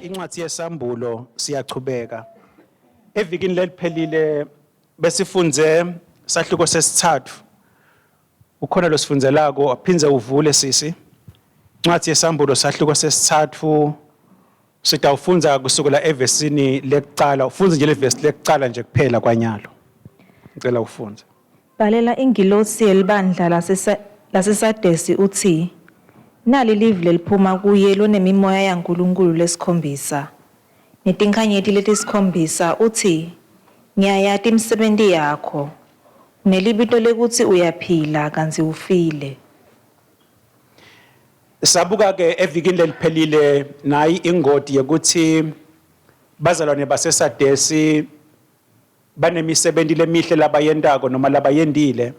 Incwadi yesambulo siyachubeka. Evikini leliphelile besifundze sahluko sesithathu. Ukhona losifundzelako aphindze uvule sisi. Incwadi yesambulo sahluko sesithathu sitawufundza kusukela evesini lekucala. Ufundze nje levesi lekucala nje kuphela kwanyalo. Ngicela ufundze. Bhalela ingilosi yelibandla laseSadesi utsi, Nali livi leliphuma kuye lonemimoya yaNkulunkulu lesikhombisa netinkhanyeti letisikhombisa, utsi, Ngiyayati imisebenti yakho, unelibito lekutsi uyaphila kantsi ufile. Sabuka ke evikini leliphelile nayi ingoti yekuthi bazalwane baseSadesi banemisebenti lemihle labayentako noma labayentile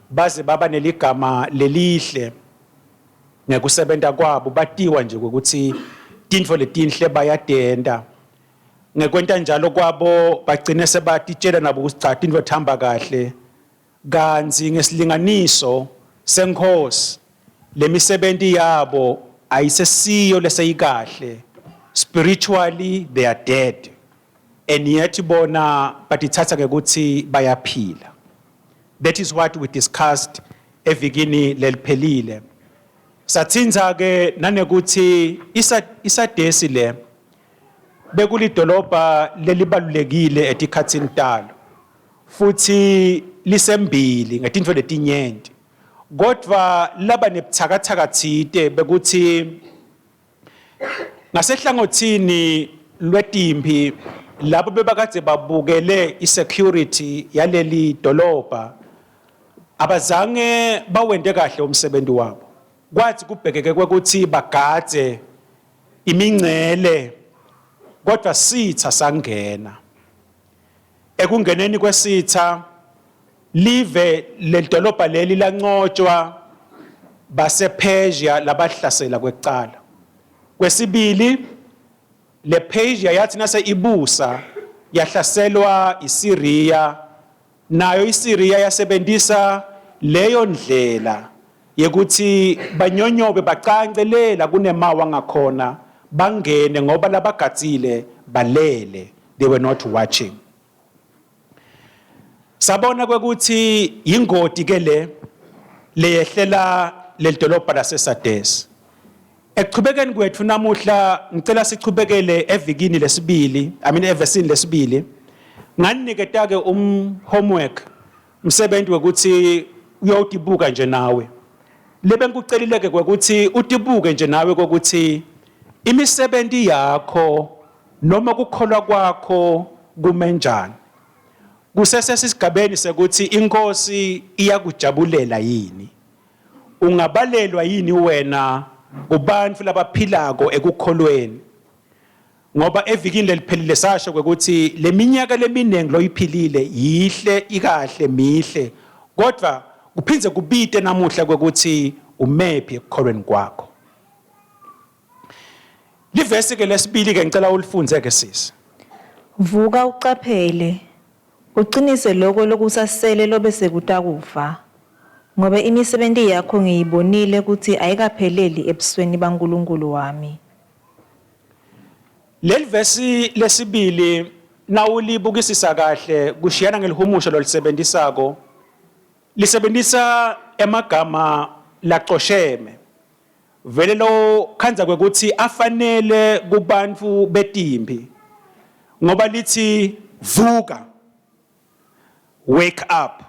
baze baba neligama lelihle ngekusebenta kwabo batiwa nje ukuthi tintfo letinhle bayatenta ngekwenta njalo kwabo bagcine sebatitshela nabo ukuthi cha tintfo tihamba kahle kantsi ngesilinganiso senkhosi lemisebenti yabo ayisesiyo leseyikahle spiritually they are dead and yet bona batithatha ngekuthi bayaphila. That is what we discussed evikini leliphelile. Sathinza ke nanekuthi iSadesi le bekulidolobha lelibalulekile etikhatsini talo futhi lisembili ngetintfo letinyenti kodvwa laba nebuthakathaka tsite bekuthi Ngasehlangothini lwetimphi labo bebakade babukele isecurity yaleli dolobha abazange bawente kahle umsebenzi wabo. Kwathi kubhekeke kwekuthi bagadze imingcele kodwa sitha sangena. Ekungeneni kwesitha live lelidolobha leli lancotshwa basePersia labahlasela kwekucala. Kwesibili lePersia yathi nase ibusa yahlaselwa iSyria nayo iSyria yasebenzisa leyo ndlela yekuthi banyonyobe bacancelela kunemawa ngakhona bangene ngoba labagadzile balele they were not watching sabona kwekuthi yingoti ke le leyehlela lelidolobha laseSades ekuchubekeni kwethu namuhla ngicela sichubekele evikini lesibili i mean evesini lesibili nganiketa ke um homework umsebenzi wekuthi uyawutibuka nje nawe lebe ngikucelile-ke kwekuthi utibuke nje nawe kokuthi imisebenzi yakho noma kukholwa kwakho kume njani kusesesigabeni sekuthi inkosi iyakujabulela yini ungabalelwa yini wena kubantu labaphilako ekukholweni ngoba evikini leliphelile sasho kwekuthi leminyaka leminingi loyiphilile yihle ikahle mihle kodwa kuphindze kubite namuhla kwekuthi umephi ekukholweni kwakho livesi ke lesibili ke ngicela ulifunze ke sisi. Vuka ucaphele, ucinise loko lokusasele lobe sekutakufa, ngobe imisebenti yakho ngiyibonile kutsi ayikapheleli ebusweni baNkulunkulu wami. Leli vesi lesibili nawulibukisisa kahle kushiyana ngelihumusho lolisebentisako lisebentisa emagama lacosheme Vele lo khandza kwekuthi afanele kubantfu betimphi ngoba lithi vuka wake up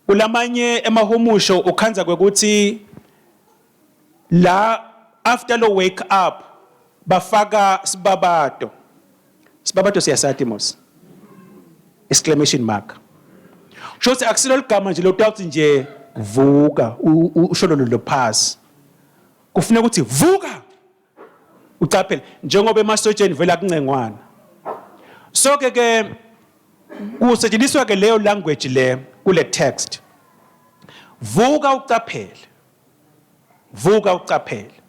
kulamanye emahumusho ukhandza kwekuthi la after lo wake up bafaka sibabato sibabato siyasati mos exclamation mark kusho ukuthi akusilo ligama nje lotawuthi nje vuka usho lolo lophasi kufuneka ukuthi vuka ucaphele njengoba emasotsheni vele akuncengwana so ke ke kusetshenziswa ke leyo language le kule text vuka ucaphele vuka ucaphele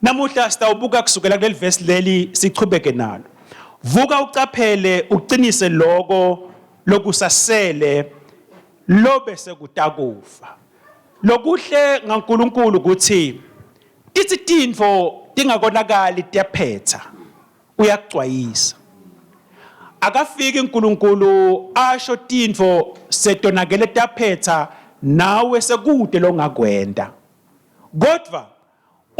Namuhla sitawubuka kusukela kuleli vesi leli sichubeke nalo. Vuka ucaphele uqinise loko lokusasele lobe sekutakufa. Lokuhle ngaNkulunkulu ukuthi tithi tintfo tingakonakali tiyaphetha. Uyakucwayisa. Akafiki uNkulunkulu asho tintfo setonakele taphetha nawe sekude longakwenta. Kodwa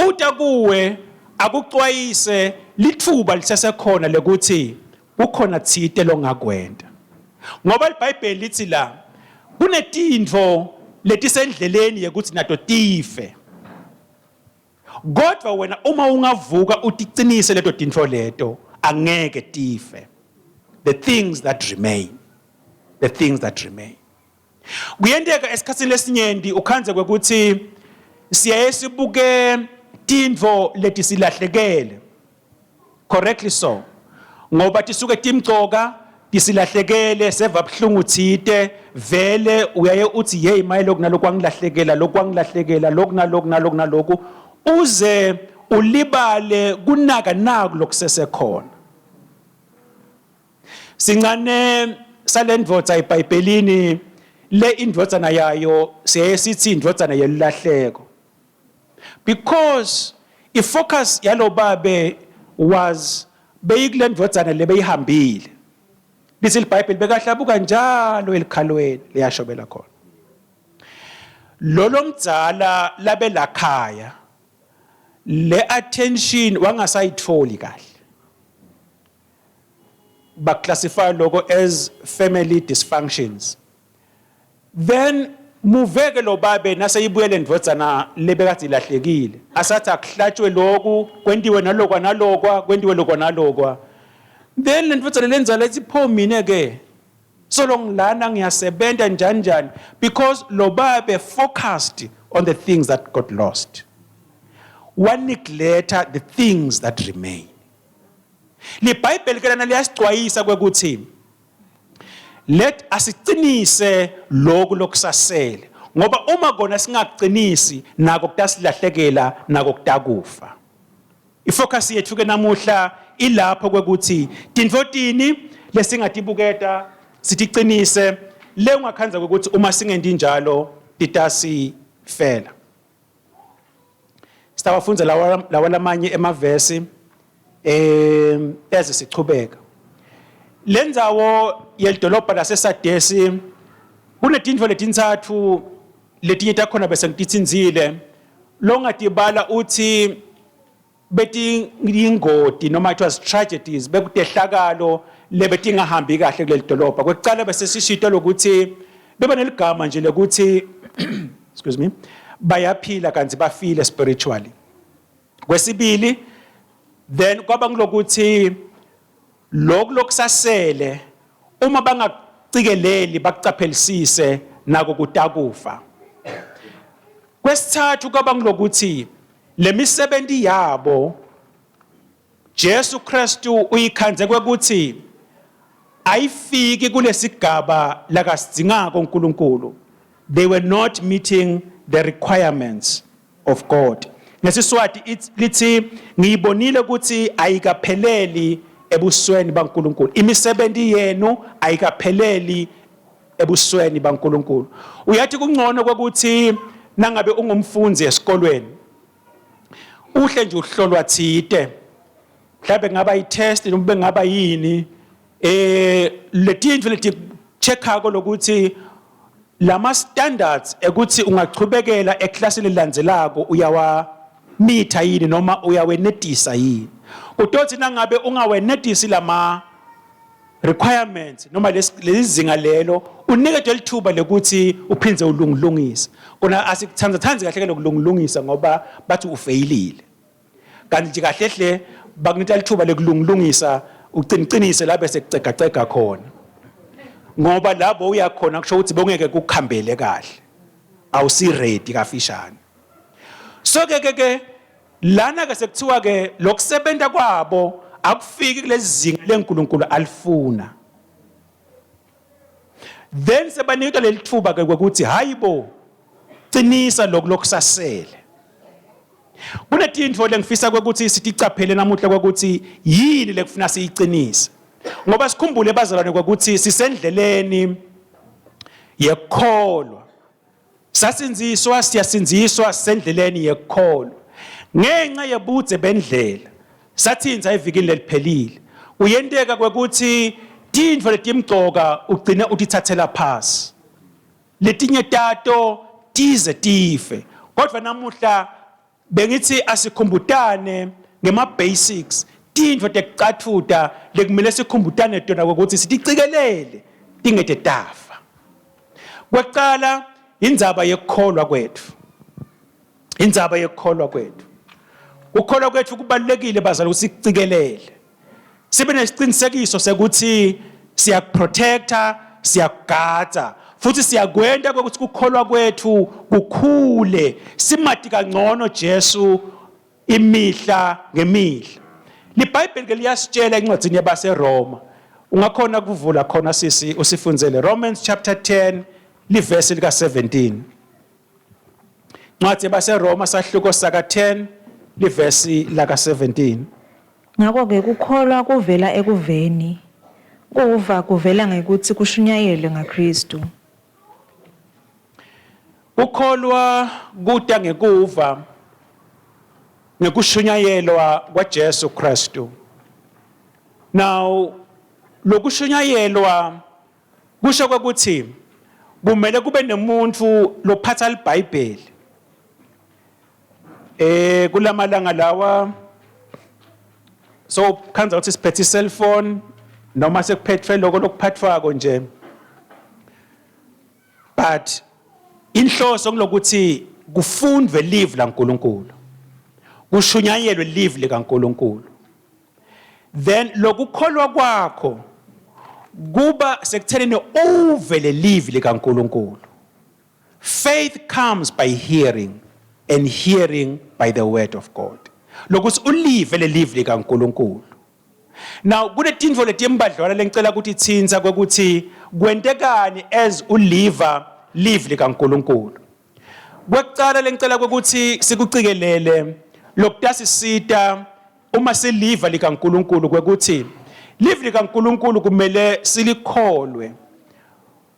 uta kuwe akucwayise litfuba lisesekhona lekuthi kukhona tsite longakwenta. Ngoba iBhayibheli lithi la kunetintfo letisendleleni yekuthi nato tife. Kodwa wena uma ungavuka uticinise leto tintfo leto angeke tife. The things that remain. The things that remain. Kuyenteka esikhatsini lesinyenti ukhandze kwekuthi siyaye sibuke tintfo letisilahlekele. Correctly so. Ngoba tisuke timcoka tisilahlekele seva buhlungu thite vele uyaye uthi hey maye lokhu nalokhu kwangilahlekela lokhu kwangilahlekela lokhu nalokhu nalokhu nalokhu uze ulibale kunaka naku lokusesekhona. Sincane salendvodza eBhayibhelini le indvodzana yayo siyaye sithi indvodzana yelilahleko. Because ifocus yalobabe was beyikulendvodzana lebeyihambile. Lithi iBhayibheli bekahlabuka njalo elikhalweni liyashobela khona. Lolo mdzala labelakhaya le attention wangasayitholi kahle. Baclassify lokho as family dysfunctions. Then muveke lo babe naseyibuyele ndvodzana lebekade ilahlekile asathi akuhlatshwe loku kwentiwe nalokwa nalokwa kwentiwe lokwa nalokwa then le ndvodzana lenzala ithi pho mina ke solo ngilana ngiyasebenta njani njani because lo babe focused on the things that got lost wa neglecta the things that remain. LiBhayibheli ke lana liyasicwayisa kwekuthi let asicinise lokhu lokusasele ngoba uma kona singakucinisi nako kutasilahlekela nako kutakufa. Ifocus yethu ke namuhla ilapho kwekuthi tintfo tini lesingatibuketa siticinise le ungakhandza kwekuthi uma singenti njalo titasifela. Sitawafundza lawa lawa lamanye emavesi eh eze sichubeka. Lendzawo yelidolobha laseSadesi kunetintfo letintsatfu letinye takhona bese ngititsindzile longatibala uthi betiyingoti noma it was tragedies bekutehlakalo lebetingahambi kahle kuleli dolobha. Kwekucala bese sishito lokuthi beba neligama nje lekuthi excuse me bayaphila kanti bafile spiritually. Kwesibili then kwaba ngilokuthi lokhu lokusasele uma bangakucikeleli bakucaphelisise nako kutakufa. Kwesithathu kwaba ngilokuthi lemisebenzi yabo Jesu Kristu uyikhandze kwekuthi ayifiki kulesigaba lakasidingako uNkulunkulu. They were not meeting the requirements of God. NgesiSwati lithi ngiyibonile ukuthi ayikapheleli ebusweni baNkulunkulu. Imisebenzi yenu ayikapheleli ebusweni baNkulunkulu. Uyathi kungcono ukuthi nangabe ungumfundzi esikolweni uhle nje uhlolwa thite mhlawumbe kungaba i-test noma bengaba yini eh letintfo leti checkako lokuthi lama standards ekuthi ungachubekela eklasini elilandzelako uyawa mitha yini noma uyawenetisa yini. Utothi nangabe ungawenetisi lama requirements noma lelizinga lelo uniketwe lithuba lekuthi uphindze ulungilungise. Kona asikuthanda thandi kahle ke lokulungilungisa ngoba bathi ufeyilile. Kanti nje kahle hle bakunika lithuba lekulungilungisa uqiniqinise la bese kucegacega khona. Ngoba labo uyakhona kusho ukuthi bongeke kukhambele kahle. Awusi ready kafishane. So ke ke ke lana ke sekuthiwa ke lokusebenta kwabo akufiki kulezi zinga leNkulunkulu alifuna. Then sebanikwa leli thuba ke ukuthi hayibo qinisa lokhu lokusasele. Kunetintfo lengifisa kwekuthi siticaphele namuhla kwekuthi yini lekufuna siyicinise. Ngoba sikhumbule bazalwane kwekuthi sisendleleni yekukholwa. Sasindziswa siyasindziswa sendleleni yekukholwa. Ngenxa yebudze bendlela. Sathinsa evikini leliphelile. Kuyenteka kwekuthi tintfo letimcoka ugcine utithathela phasi. Letinye tato tize tife. Kodwa namuhla bengithi asikhumbutane ngema basics tintfo tekucatfuta lekumele sikhumbutane tona ukuthi siticikelele tingete tafa. Kwekucala indzaba yekukholwa kwetfu. Indzaba yekukholwa kwetfu. Kukholwa kwetfu kubalulekile bazali ukuthi sikucikelele. Sibe nesicinisekiso sekuthi siyakuprotecta, siyakugadza futhi siyakwenta ukuthi kukholwa kwethu kukhule, simati kangcono Jesu imihla ngemihla. LiBhayibheli ke liyasitshela encwadzini yabaseRoma. Ungakhona kuvula khona sisi usifundzele Romans chapter 10 livesi lika 17. Ncwadi yabaseRoma sahluko saka 10 livesi laka 17. Ngako-ke kukholwa kuvela ekuveni, kuva kuvela ngekutsi kushunyayelwe ngaKhristu. Kukholwa kuta ngekuva ngekushunyayelwa kwaJesu Kristu. Now lokushunyayelwa kusho ukuthi kumele kube nemuntu lophatha liBhayibheli. Eh kulamalanga lawa so khanza ukuthi siphethe cellphone noma sekuphethwe lokho lokuphathwako nje but inhloso kulokuthi kufundwe live laNkuluNkulu kushunyayelwe live likaNkuluNkulu then lokukholwa kwakho kuba sekuthenini uve lelive likaNkuluNkulu. Faith comes by hearing and hearing by the word of God. Lokuthi ulive lelive likaNkuluNkulu. Now kunetintfo letimbadlwana lengicela ukuthi tsintsa kwekuthi kwentekani as uliva live likaNkuluNkulu. Kwekucala lengicela ukuthi sikucikelele lokutasisita uma siliva likaNkuluNkulu kwekuthi live likaNkuluNkulu kumele silikholwe.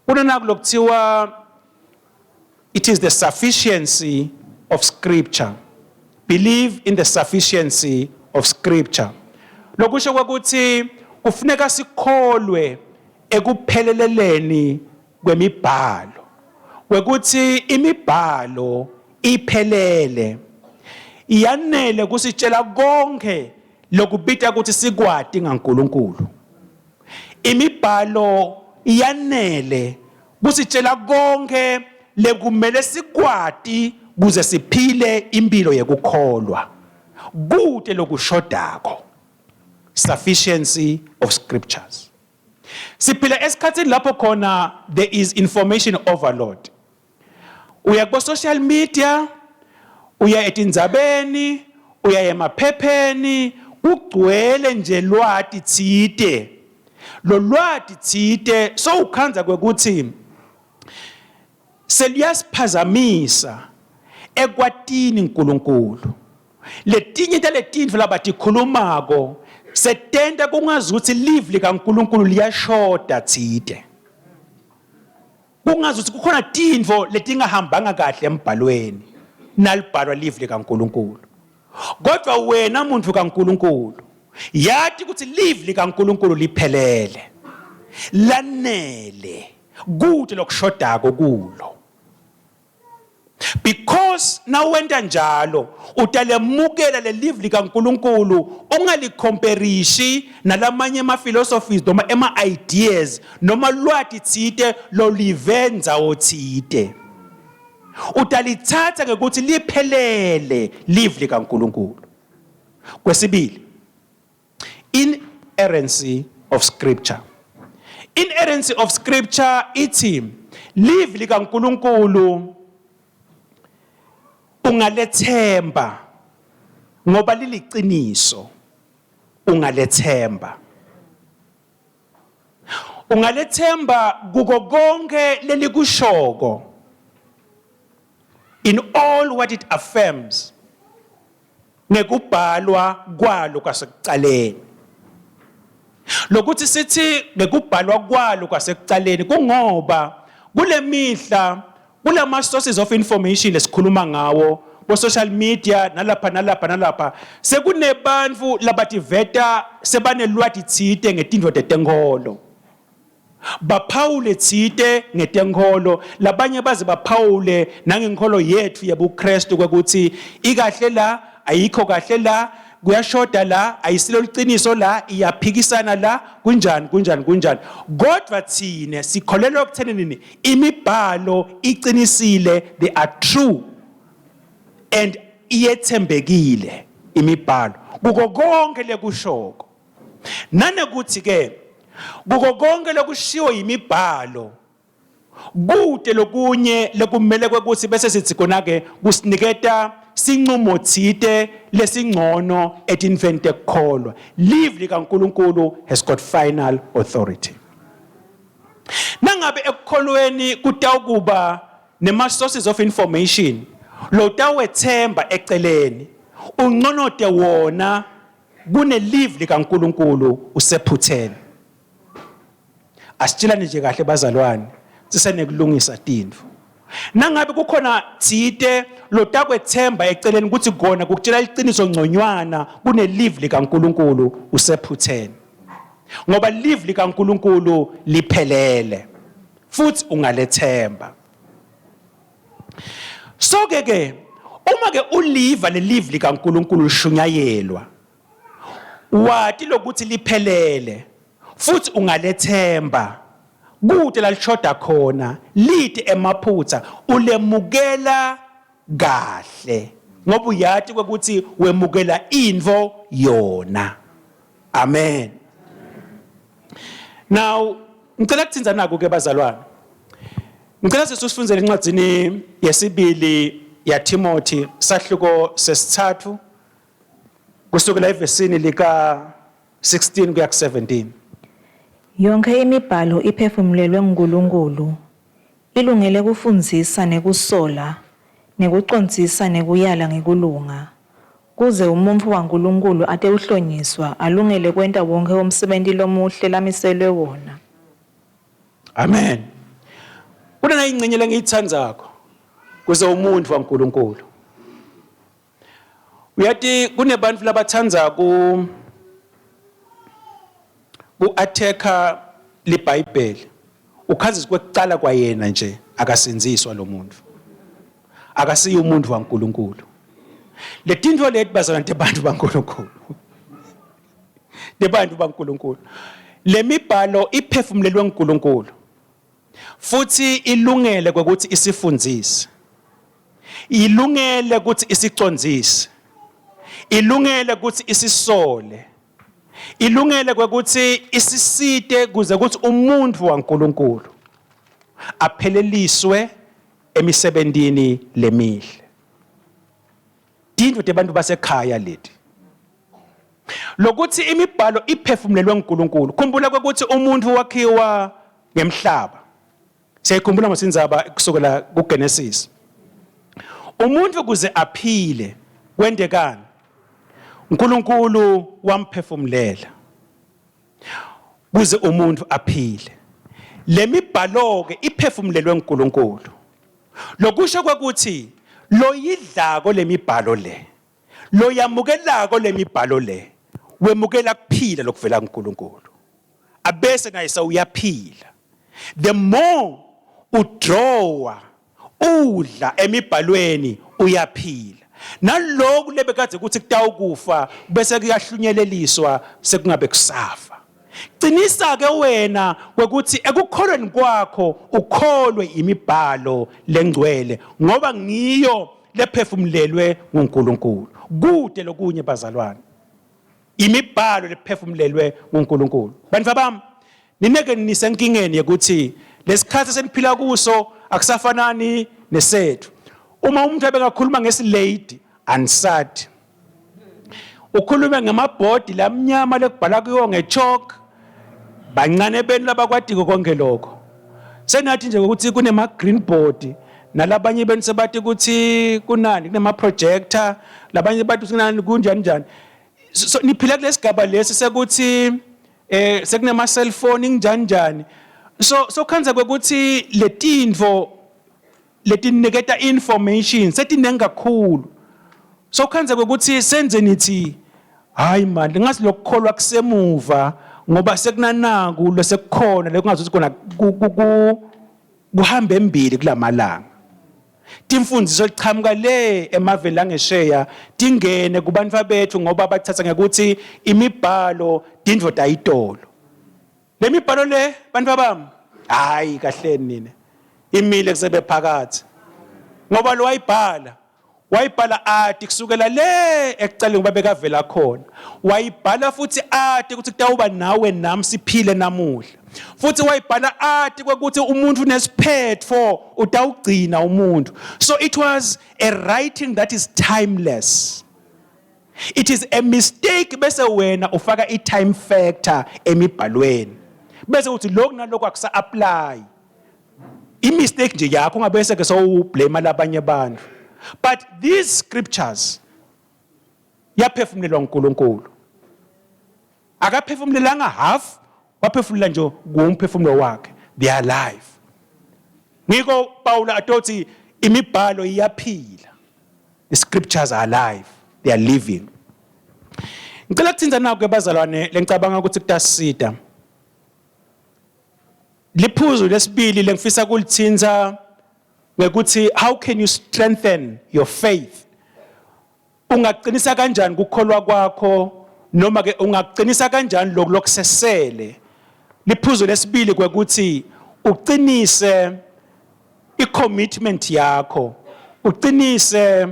Kunanaku lokuthiwa it is the sufficiency of scripture. Believe in the sufficiency of scripture. Lokusho ukuthi kufuneka sikholwe ekupheleleleni kwemibhalo. Kwekuthi imibhalo iphelele. Iyanele kusitshela konke lokubita ukuthi sikwati ngaNkulunkulu. Imibhalo iyanele kusitshela konke lekumele sikwati kuze siphile impilo yekukholwa. Kute lokushodako. Sufficiency of scriptures. Siphila esikhathini lapho khona there is information overload. Uya ku social media, uya etindzabeni, uya emaphepheni, kugcwele nje lwati tsite. Lo lwati tsite sowukhandza kwekuthi seluyasiphazamisa ekwatini uNkulunkulu. Letinye taletintfo labatikhulumako setenta kungazuthi live likaNkulunkulu liyashoda tsite. Kungazi ukuthi kukhona tintfo letingahambanga kahle embhalweni nalibhalwa live likaNkulunkulu. Kodwa wena muntu kaNkulunkulu yati ukuthi live likaNkulunkulu liphelele. Lanele kude lokushodako kulo. Because nawenta njalo utalemukela lelive likaNkuluNkulu ungalikhomperishi nalamanye ema philosophies noma ema ideas noma lwati tsite lolive ndzawo tsite. Utalithatha ngekuthi liphelele live likaNkuluNkulu. Kwesibili, inerrancy of scripture. Inerrancy of scripture ithi live likaNkuluNkulu ungalethemba ngoba liliciniso ungalethemba. Ungalethemba kuko konke lelikushoko in all what it affirms ngekubhalwa kwalo kwasekucaleni. Lokuthi sithi ngekubhalwa kwalo kwasekucaleni kungoba kulemihla kulama sources of information lesikhuluma ngawo Bo social media nalapha nalapha nalapha sekunebantu labativeta sebanelwati tsite ngetintfo tetenkholo. Baphawule tsite ngetenkholo, labanye baze baphawule nangenkholo yetfu yebuKristu kwekutsi ikahle la, ayikho kahle la, kuyashoda la, ayisilo liciniso la, iyaphikisana la, kunjani kunjani kunjani. Kodwa thine sikholelwa ekuthenini imibhalo iqinisile, they are true and iyethembekile imibhalo kuko konke lekushoko. Nanekuthi ke kuko konke lokushiwo yimibhalo kute lokunye lekumele kwekuthi bese sithi kona ke kusiniketa sinqumo thite lesingcono etinfeni tekukholwa. Live likaNkuluNkulu has got final authority. Nangabe ekukholweni kutawukuba nema sources of information lotawethemba eceleni unconote wona kunelive likaNkuluNkulu usephutheni. Asitshelane nje kahle bazalwane, sisenekulungisa tintfo. Nangabe kukhona tsite lotakwethemba eceleni ukuthi kona kukutshela iqiniso ngconywana kunelive likaNkuluNkulu usephutheni. Ngoba live likaNkuluNkulu liphelele futhi ungalethemba. So ke ke uma ke uliva lelive likaNkuluNkulu lishunyayelwa wati lokuthi liphelele futhi ungalethemba kude lalishoda khona lite emaphutha ulemukela kahle ngoba uyati ukuthi wemukela intfo yona. Amen. Now ngicela kuthinza naku ke bazalwane. Ngicela sisifundzele encwadzini yesibili yaTimothy sahluko sesithathu kusukela evesini lika 16 kuya ku-17. Yonkhe imibhalo iphefumulelwe nguNkulunkulu, ilungele kufundzisa nekusola, nekucondzisa nekuyala ngekulunga, kuze umuntfu waNkulunkulu atewuhlonyiswa alungele kwenta wonkhe umsebenti lomuhle lamiselwe wona. Amen. Kunana ingcenye lengiyitsandzako kuze umuntu waNkulunkulu. Uyati kunebantu labatsandza ku ku-attack-a liBhayibheli. Ukhazi kwekucala kwayena nje akasindziswa lo muntu. Akasiye umuntu waNkulunkulu. Letintfo leti bazalwane tebantu baNkulunkulu. Tebantu baNkulunkulu. Lemibhalo iphefumulelwe nguNkulunkulu. Futhi ilungele kwekuthi isifundzise. Ilungele ukuthi isicondzise. Ilungele ukuthi isisole. Ilungele kwekuthi isisite kuze kuthi umuntu waNkulunkulu apheleliswe emisebentini lemihle. Tintfo tebantu basekhaya leti. Lokuthi imibhalo iphefumulelwe nguNkulunkulu. Khumbula ukuthi umuntu wakhiwa ngemhlaba. Siyayikhumbula ngosindzaba kusukela kuGenesis. Umuntu kuze aphile kwendekani? uNkulunkulu wamphefumulela kuze umuntu aphile. Lemibhalo ke iphefumulelwe uNkulunkulu. Lokusho kwekuthi loyidlako lemibhalo le loyamukelako lemibhalo le wemukela kuphila lokuvela kuNkulunkulu abese naye sewuyaphila. The more udrawa udla emibhalweni uyaphila, naloku lebekadze ukuthi kutawukufa bese kuyahlunyeleliswa sekungabe kusafa. Qinisa ke wena kwekuthi ekukholweni kwakho ukholwe imibhalo lengcwele ngoba ngiyo lephefumulelwe nguNkulunkulu. Kude lokunye bazalwane, imibhalo lephefumulelwe nguNkulunkulu. Bantu bami, nineke nisenkingeni yokuthi lesikhathi eseniphila kuso akusafanani nesethu. Uma umuntu ebekakhuluma ngesilady anisathi, ukhulume ngamabhodi lamnyama lekubhala kuyo ngechalk, bancane benu labakwatiko konke lokho. Senathi nje ukuthi kunema green board, nalabanye benu sebathi ukuthi kunani kunema projector, labanye bathi kunani kunjani njani. So niphila kulesigaba lesi sekuthi sekunema cellphone njani njani. So khanza kwekuthi letintfo letiniketa information setinengi kakhulu. So khanze ukuthi senze nithi hayi manje ngathi lokukholwa kusemuva ngoba sekunanaku lesekukhona lekungazuthi kona kuhambe embili kulamalanga. Timfundiso lichamuka le emaveni langesheya tingene kubantu bethu ngoba bathatha ngekuthi imibhalo tindvo tayitolo. Le mibhalo le bantu bami hayi kahleni nina imile kusebe phakathi ngoba lo wayibhala wayibhala ati kusukela le ekucaleni ngoba bekavela khona wayibhala futhi ati ukuthi kutawuba nawe nami siphile namuhla futhi wayibhala ati kwekuthi umuntu unesiphetfo utawugcina umuntu. So it was a writing that is timeless. It is a mistake bese wena ufaka i-time factor emibhalweni bese uthi lokhu nalokhu akusa apply. I-mistake nje yakho ungabese ke sowublame labanye abantu, but these scriptures yaphefumulelwa uNkulunkulu. Akaphefumulelanga half, waphefumulela nje kumphefumulo wakhe. They are alive. Ngiko Paul atothi imibhalo iyaphila. The scriptures are alive, they are living. Ngicela kuthinta nako bazalwane lengicabanga ukuthi kutasida. Liphuzu lesibili lengifisa kulithinta ngekuthi how can you strengthen your faith? Ungaqinisa kanjani kukholwa kwakho noma ke ungaqinisa kanjani lokhu lokusesele? Liphuzu lesibili kwekuthi uqinise i-commitment yakho, uqinise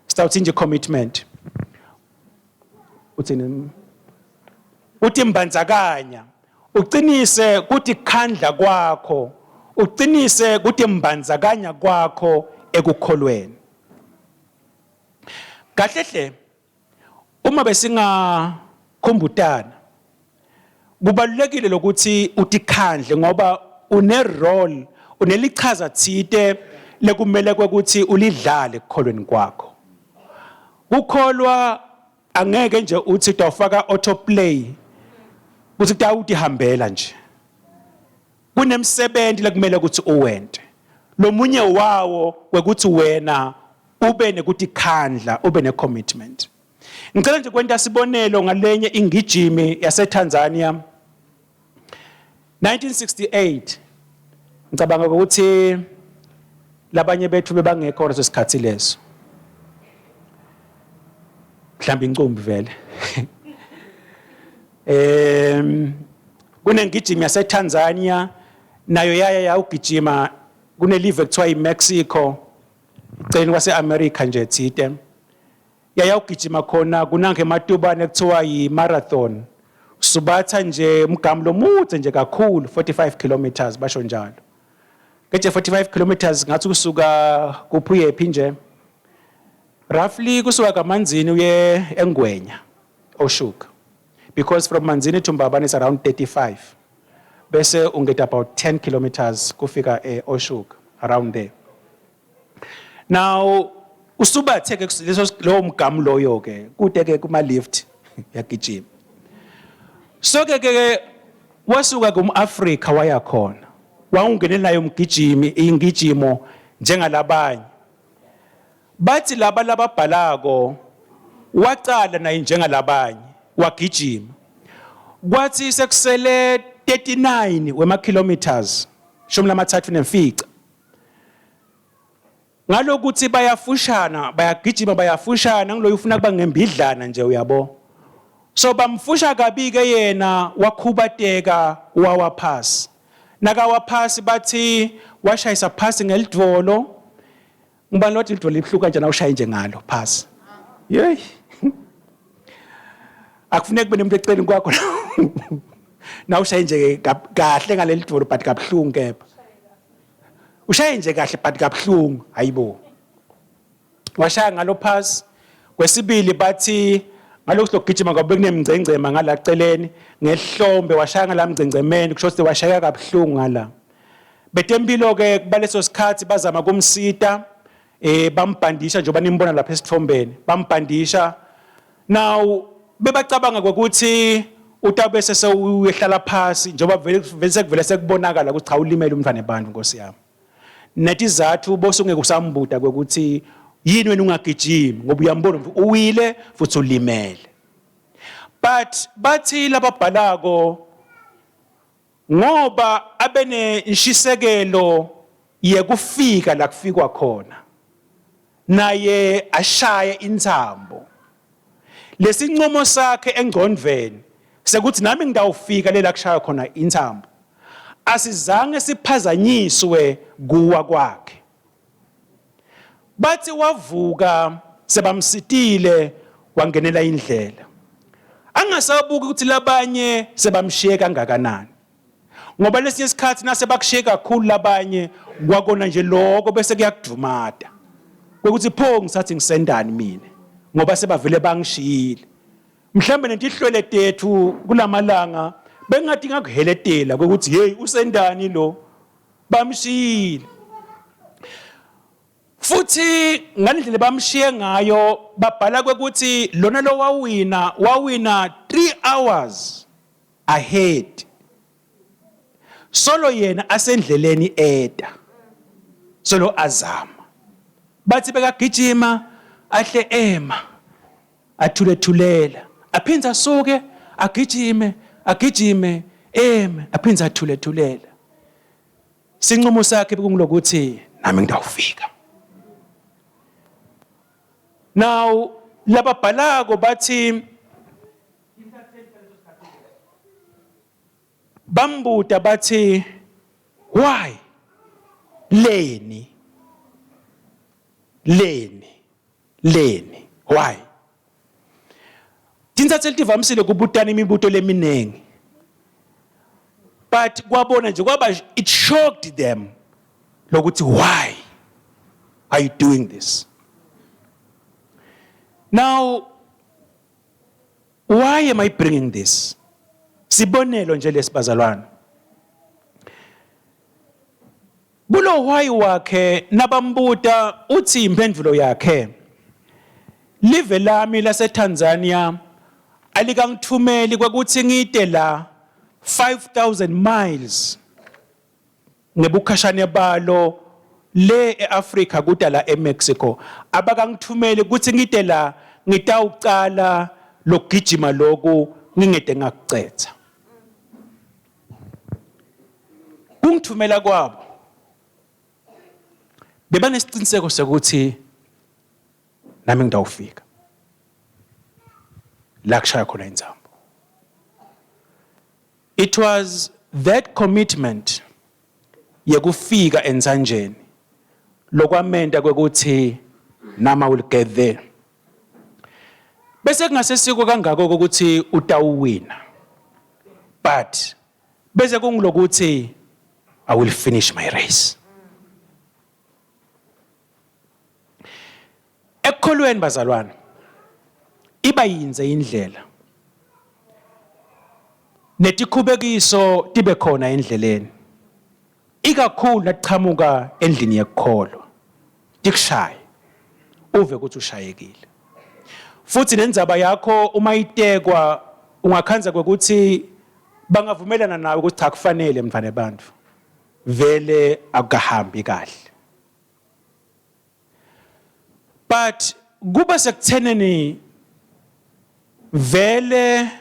sitawuthi nje commitment, uthini, uthi mbandzakanya, uqinise kuthi khandla kwakho, uqinise kuthi mbandzakanya kwakho ekukholweni. Kahle hle uma besingakhumbutana kubalulekile lokuthi utikhandle ngoba une role, unelichaza thite lekumele kwekuthi ulidlale ekukholweni kwakho. Kukholwa angeke nje uthi utawufaka autoplay kuthi kutawutihambela nje. Kunemsebenzi lekumele ukuthi uwente. Lomunye wawo kwekuthi wena ube nekutikhandla, ube necommitment. Ngicela nje kwenta sibonelo ngalenye ingijimi yaseTanzania 1968. Ngicabanga ukuthi labanye bethu bebangekho leso sikhathi leso, mhlawumbe incumbi vele. Kunengijimi yaseTanzania nayo yaya yawugijima kunelive kuthiwa iMexico eceleni kwase-America nje thite, yayawugijima khona kunange ematubane kuthiwa yi-marathon. Subatha nje umgamu lomude nje kakhulu, 45 kilometers basho njalo. Keje 45 kilometers ngathi kusuka kuphi uyephi nje, roughly kusuka kaManzini uye eNgwenya Oshoek, because from Manzini to Mbabane is around 35, bese unget about 10 kilometers kufika eOshoek, around there. Now usubathe ke leso lowo mgamu loyo ke kude ke kuma lift yagijima. So ke ke wasuka kumAfrika waya khona, wawungene nayo umgijimi ingijimo njengalabanye. Bathi laba lababhalako wacala naye njengalabanye wagijima, kwathi sekusele 39 wema kilometers, 35, ngalokuthi bayafushana, bayagijima, bayafushana, ngiloyo ufuna kuba ngembidlana nje uyabo. So bamfusha kabi ke yena, wakhubateka, wawa phasi. Nakawa phasi bathi washayisa phasi ngelidvolo. Ngibani wathi lidvolo libuhlungu kanjani awushaye nje ngalo phasi? Yeyi, akufuneki kube nomuntu eceleni kwakho nawushaye nje kahle ngaleli dvolo, but kabuhlungu, kepha ushaye nje kahle but kabuhlungu. Hayibo, washaya ngalo phasi. Kwesibili bathi ngalokhu lokugijima ngoba bekunemngcengcema ngala celeni ngehlombe, washaya ngala mngcengcemeni, kusho ukuthi washaya kabuhlungu ngala. Betempilo ke kubaleso sikhathi bazama kumsita, bambhandisha njengoba nimbona lapha esithombeni, bambhandisha. Now bebacabanga ukuthi utabe sesewuyehlala phasi njengoba vele vele sekuvele sekubonakala ukuthi cha, ulimele umntwana ebantu, Nkosi yami. Netizathu bosungeke usambuda kwekuthi Yini wena ungagijimi ngoba uyambona uwile futhi ulimele. But bathi lababhalako ngoba abenenshisekelo yekufika la kufikwa khona naye ashaye intsambo lesinqumo sakhe engcondvweni sekuthi nami ngitawufika lela kushaya khona intsambo asizange siphazanyiswe kuwa kwakhe. Bathi wavuka sebamsitile wangenela indlela. Angasabuki ukuthi labanye sebamshiye kangakanani. Ngoba lesinye isikhathi nase bakushiye kakhulu labanye kwakona nje lokho bese kuyakudumata. Kwekuthi pho ngisathi ngisendani mina ngoba sebavele bangishiyile. Mhlambe nentihlwele tethu kulamalanga bengathi ngakuheletela kwekuthi hey usendani lo bamshiyile futhi ngalendlela bamshiye ngayo babhala kwekuthi lona lo wawina wawina 3 hours ahead solo yena asendleleni eda solo azama bathi bekagijima ahle ema athule thulela aphinde asuke agijime agijime eme aphinde athule thulela sinqumo sakhe bekungulokuthi nami ngidawufika. Now lababhalako bathi bambuta bathi why leni leni leni why Tintsatsi tivamisile kubutana imibuto leminingi but kwabona nje kwaba it shocked them lokuthi why are you doing this now? Why am I bringing this? Sibonelo nje lesibazalwana kulo why wakhe nabambuta uthi impendulo yakhe live lami laseTanzania alikangithumeli kwekuthi ngite la 5000 miles ngebukhashane balo le eAfrica kuta la eMexico abakangithumeli ukuthi ngite la ngitawucala lokugijima loku ngingede ngakucetha kungithumela kwabo bebanesiqiniseko sokuthi nami ngitawufika la kushaya khona inzambo. It was that commitment yekufika entsanjeni lokwamenta kwekuthi nama will get there. Bese kungasesiko kangako ukuthi utawuwina but bese kungulokuthi I will finish my race. Ekukholweni bazalwane iba yinze indlela netikhubekiso tibe khona endleleni ikakhulu nakuchamuka endlini yekukholwa tikushaye uve ukuthi ushayekile futhi nendzaba yakho uma itekwa ungakhanza kwekuthi bangavumelana nawe ukuthi cha kufanele mntwana abantu vele akukahambi kahle. But kuba sekutheneni vele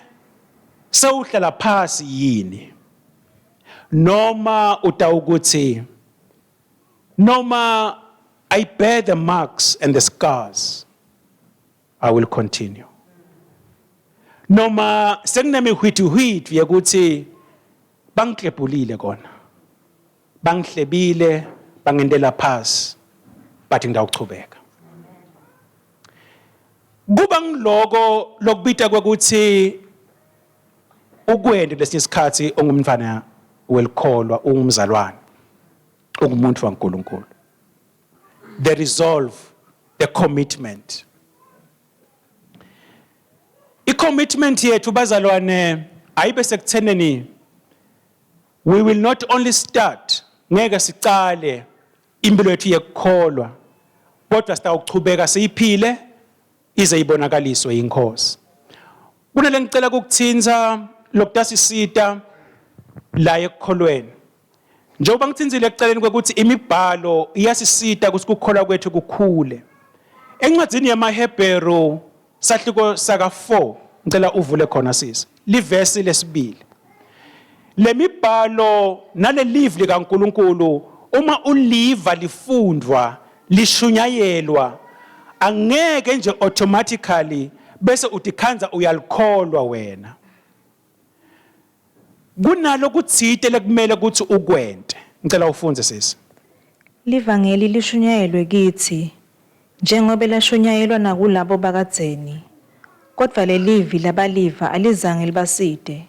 sewuhlala phasi yini noma utawukuthi noma I bear the marks and the scars I will continue noma sekunemihwithihwithi yekuthi bangiklebhulile kona bangihlebile bangendela phasi but ngidawuchubeka kuba ngiloko lokubita kwekuthi ukwende lesinye isikhathi ungumntwana welikholwa ungumzalwane ungumuntu waNkulunkulu the resolve the commitment. I-commitment yethu bazalwane ayibe sekutheneni we will not only start ngeke sicale impilo yethu yekukholwa kodwa sitawuchubeka siyiphile ize ibonakaliswe inkosi. Kunale ngicela ukukuthinta lokutasisita la ekukholweni. Njengoba ngithinzile ekucaleni kwekuthi imibhalo iyasisita ukuthi kukholwa kwethu kukhule. Encwadzini yamaHebheru sahluko saka 4, ngicela uvule khona sisi. Livesi lesibili. Lemibhalo nalelivi likaNkuluNkulu uma uliva lifundvwa lishunyayelwa angeke nje automatically bese utikhandza uyalikholwa wena. Kunalokutsite lekumele kutsi ukwente. Ngicela ufundze sisi. Livangeli lishunyayelwe kitsi njengobe lashunyayelwa nakulabo bakadzeni, kodvwa lelivi labaliva alizange libasite,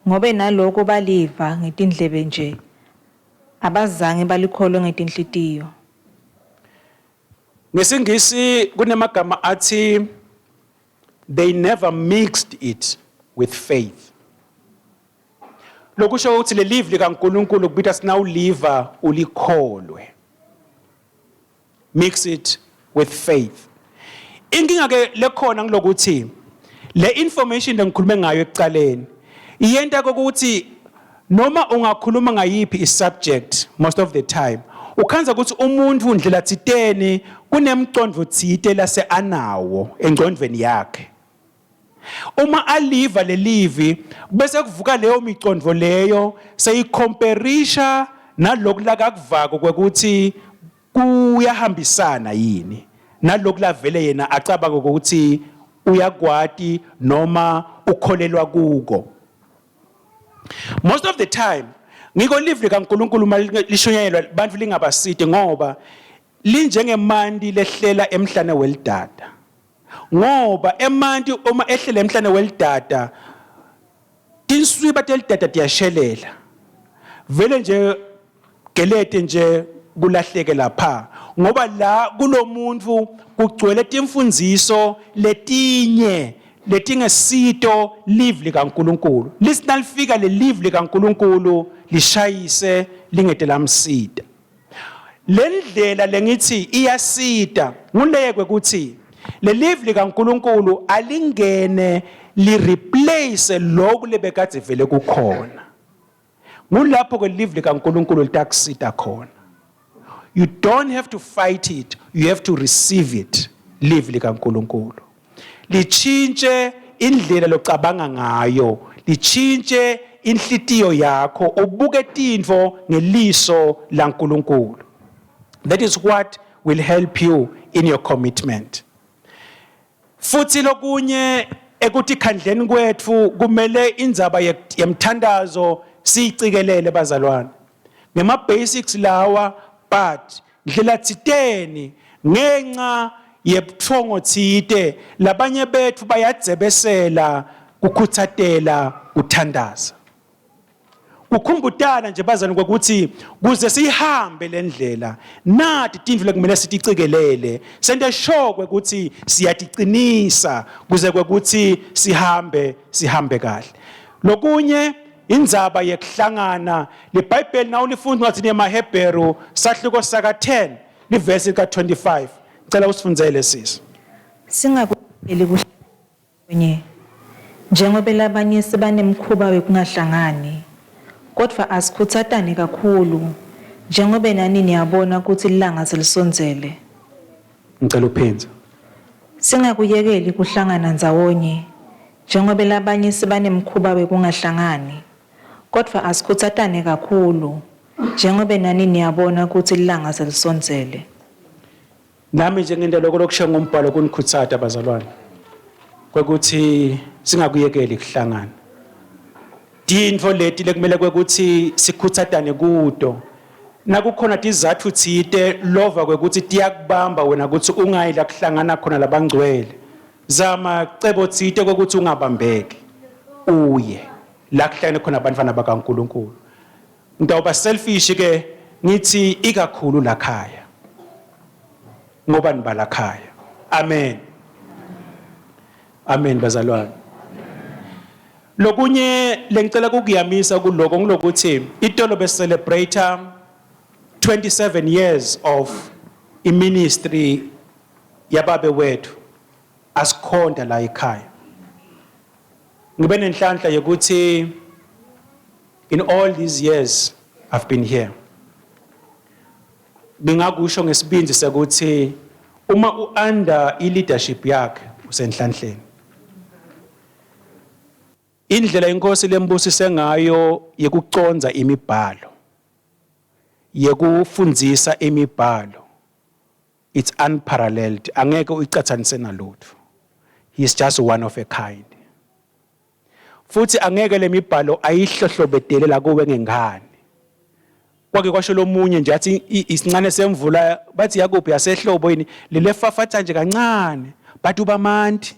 ngobe naloko baliva ngetindlebe nje, abazange balikholwe ngetinhlitiyo. NgesiNgisi kunemagama athi they never mixed it with faith. Lokusho ukuthi lelivi likaNkuluNkulu kubita sinawuliva ulikholwe. Mix it with faith. Inkinga ke lekhona ngilokuthi le information lengikhulume ngayo ekucaleni iyenta ukuthi noma ungakhuluma ngayiphi i-subject, most of the time ukhandza ukuthi umuntu ndlela tsiteni kunemcondvo tsite lase anawo engcondvweni yakhe. Uma aliva lelivi bese kuvuka leyo micondvo leyo seyikhomperisha naloku lakakuvako kwekuthi kuyahambisana yini naloku lavele yena acabanga ukuthi uyakwati noma ukholelwa kuko. Most of the time ngiko livi likaNkuluNkulu uma lishunyayelwa bantfu lingabasiti, ngoba linjengemanti lehlela emhlane welidada, ngoba emanti uma ehlela emhlane welidada tinswiba telidada tiyashelela vele nje gelete nje kulahleke lapha, ngoba la kulomuntu kugcwele timfundziso letinye letingesito livi likaNkuluNkulu. Lithi nalifika lelivi likaNkuluNkulu lishayise lingete lamsita. Lendlela lengithi iyasita nguleke ukuthi lelivi likaNkuluNkulu alingene li-replace lokhu lebekade vele kukhona. Ngulapho ke livi likaNkuluNkulu litakusita khona. You don't have to fight it, you have to receive it. Livi likaNkuluNkulu lichintshe indlela locabanga ngayo, lichintshe inhlitiyo yakho, ubuke tintfo ngeliso laNkuluNkulu. That is what will help you in your commitment. Futhi lokunye ekutikhandleni kwetfu kumele indzaba yemthandazo siyicikelele bazalwane. Ngema basics lawa, but ndlela tsiteni ngenxa yebutfongo tsite labanye betfu bayadzebesela kukhutsatela kuthandaza. Kukhumbutana nje bazalwane kwekuthi kuze sihambe lendlela nati tintfo lekumele siticikelele, sente sure kwekuthi siyaticinisa kuze kwekuthi sihambe kahle. Lokunye indzaba yekuhlangana, liBhayibheli nawulifunda incwadzini yemaHebheru sahluko saka 10 livesi lika 25, cela usifundzele sisi. Singakuyekeli kuhlangana njengobe labanye sebanemkhuba wekungahlangani, kodvwa asikhutsatane kakhulu njengobe nani niyabona kutsi lilanga selisondzele. Ngicela uphindze. Singakuyekeli kuhlangana ndzawonye njengobe labanye sebanemkhuba wekungahlangani, kodvwa asikhutsatane kakhulu njengobe nani niyabona kutsi lilanga selisondzele. Nami nje ngento lokho lokushiya ngombhalo kunikhutsata bazalwane kwekuthi singakuyekeli kuhlangana. Tintfo leti lekumele kwekuthi sikhutsatane kuto, nakukhona tizatfu tsite lova kwekuthi tiyakubamba wena ukuthi ungayi la kuhlangana khona labangcwele, zama cebo tsite kwekuthi ungabambeki uye la kuhlangene khona abantwana bakaNkuluNkulu. Ngitawuba selfish ke ngithi ikakhulu lakhaya, ngoba nibalakhaya. Amen, amen bazalwane. Lokunye lengicela kukuyamisa kuloko ngilokuthi itolo be celebrate 27 years of iministry yababe wethu asikhonda la ekhaya. Ngibe nenhlanhla yokuthi in all these years I've been here, ngingakusho ngesibindi sekuthi Uma u-under i-leadership yakhe usenhlanhleni. Indlela inkosi lembusise ngayo yekucondza imibhalo, yekufundzisa imibhalo, it's unparalleled, angeke uyicatsanise nalutho. He is just one of a kind. Futhi angeke lemibhalo ayihlohlobedele la kuwe ngengane. Kwake kwasho lomunye nje athi isincane semvula bathi yakuphi yasehlobo yini lelefafatha nje kancane but uba manti.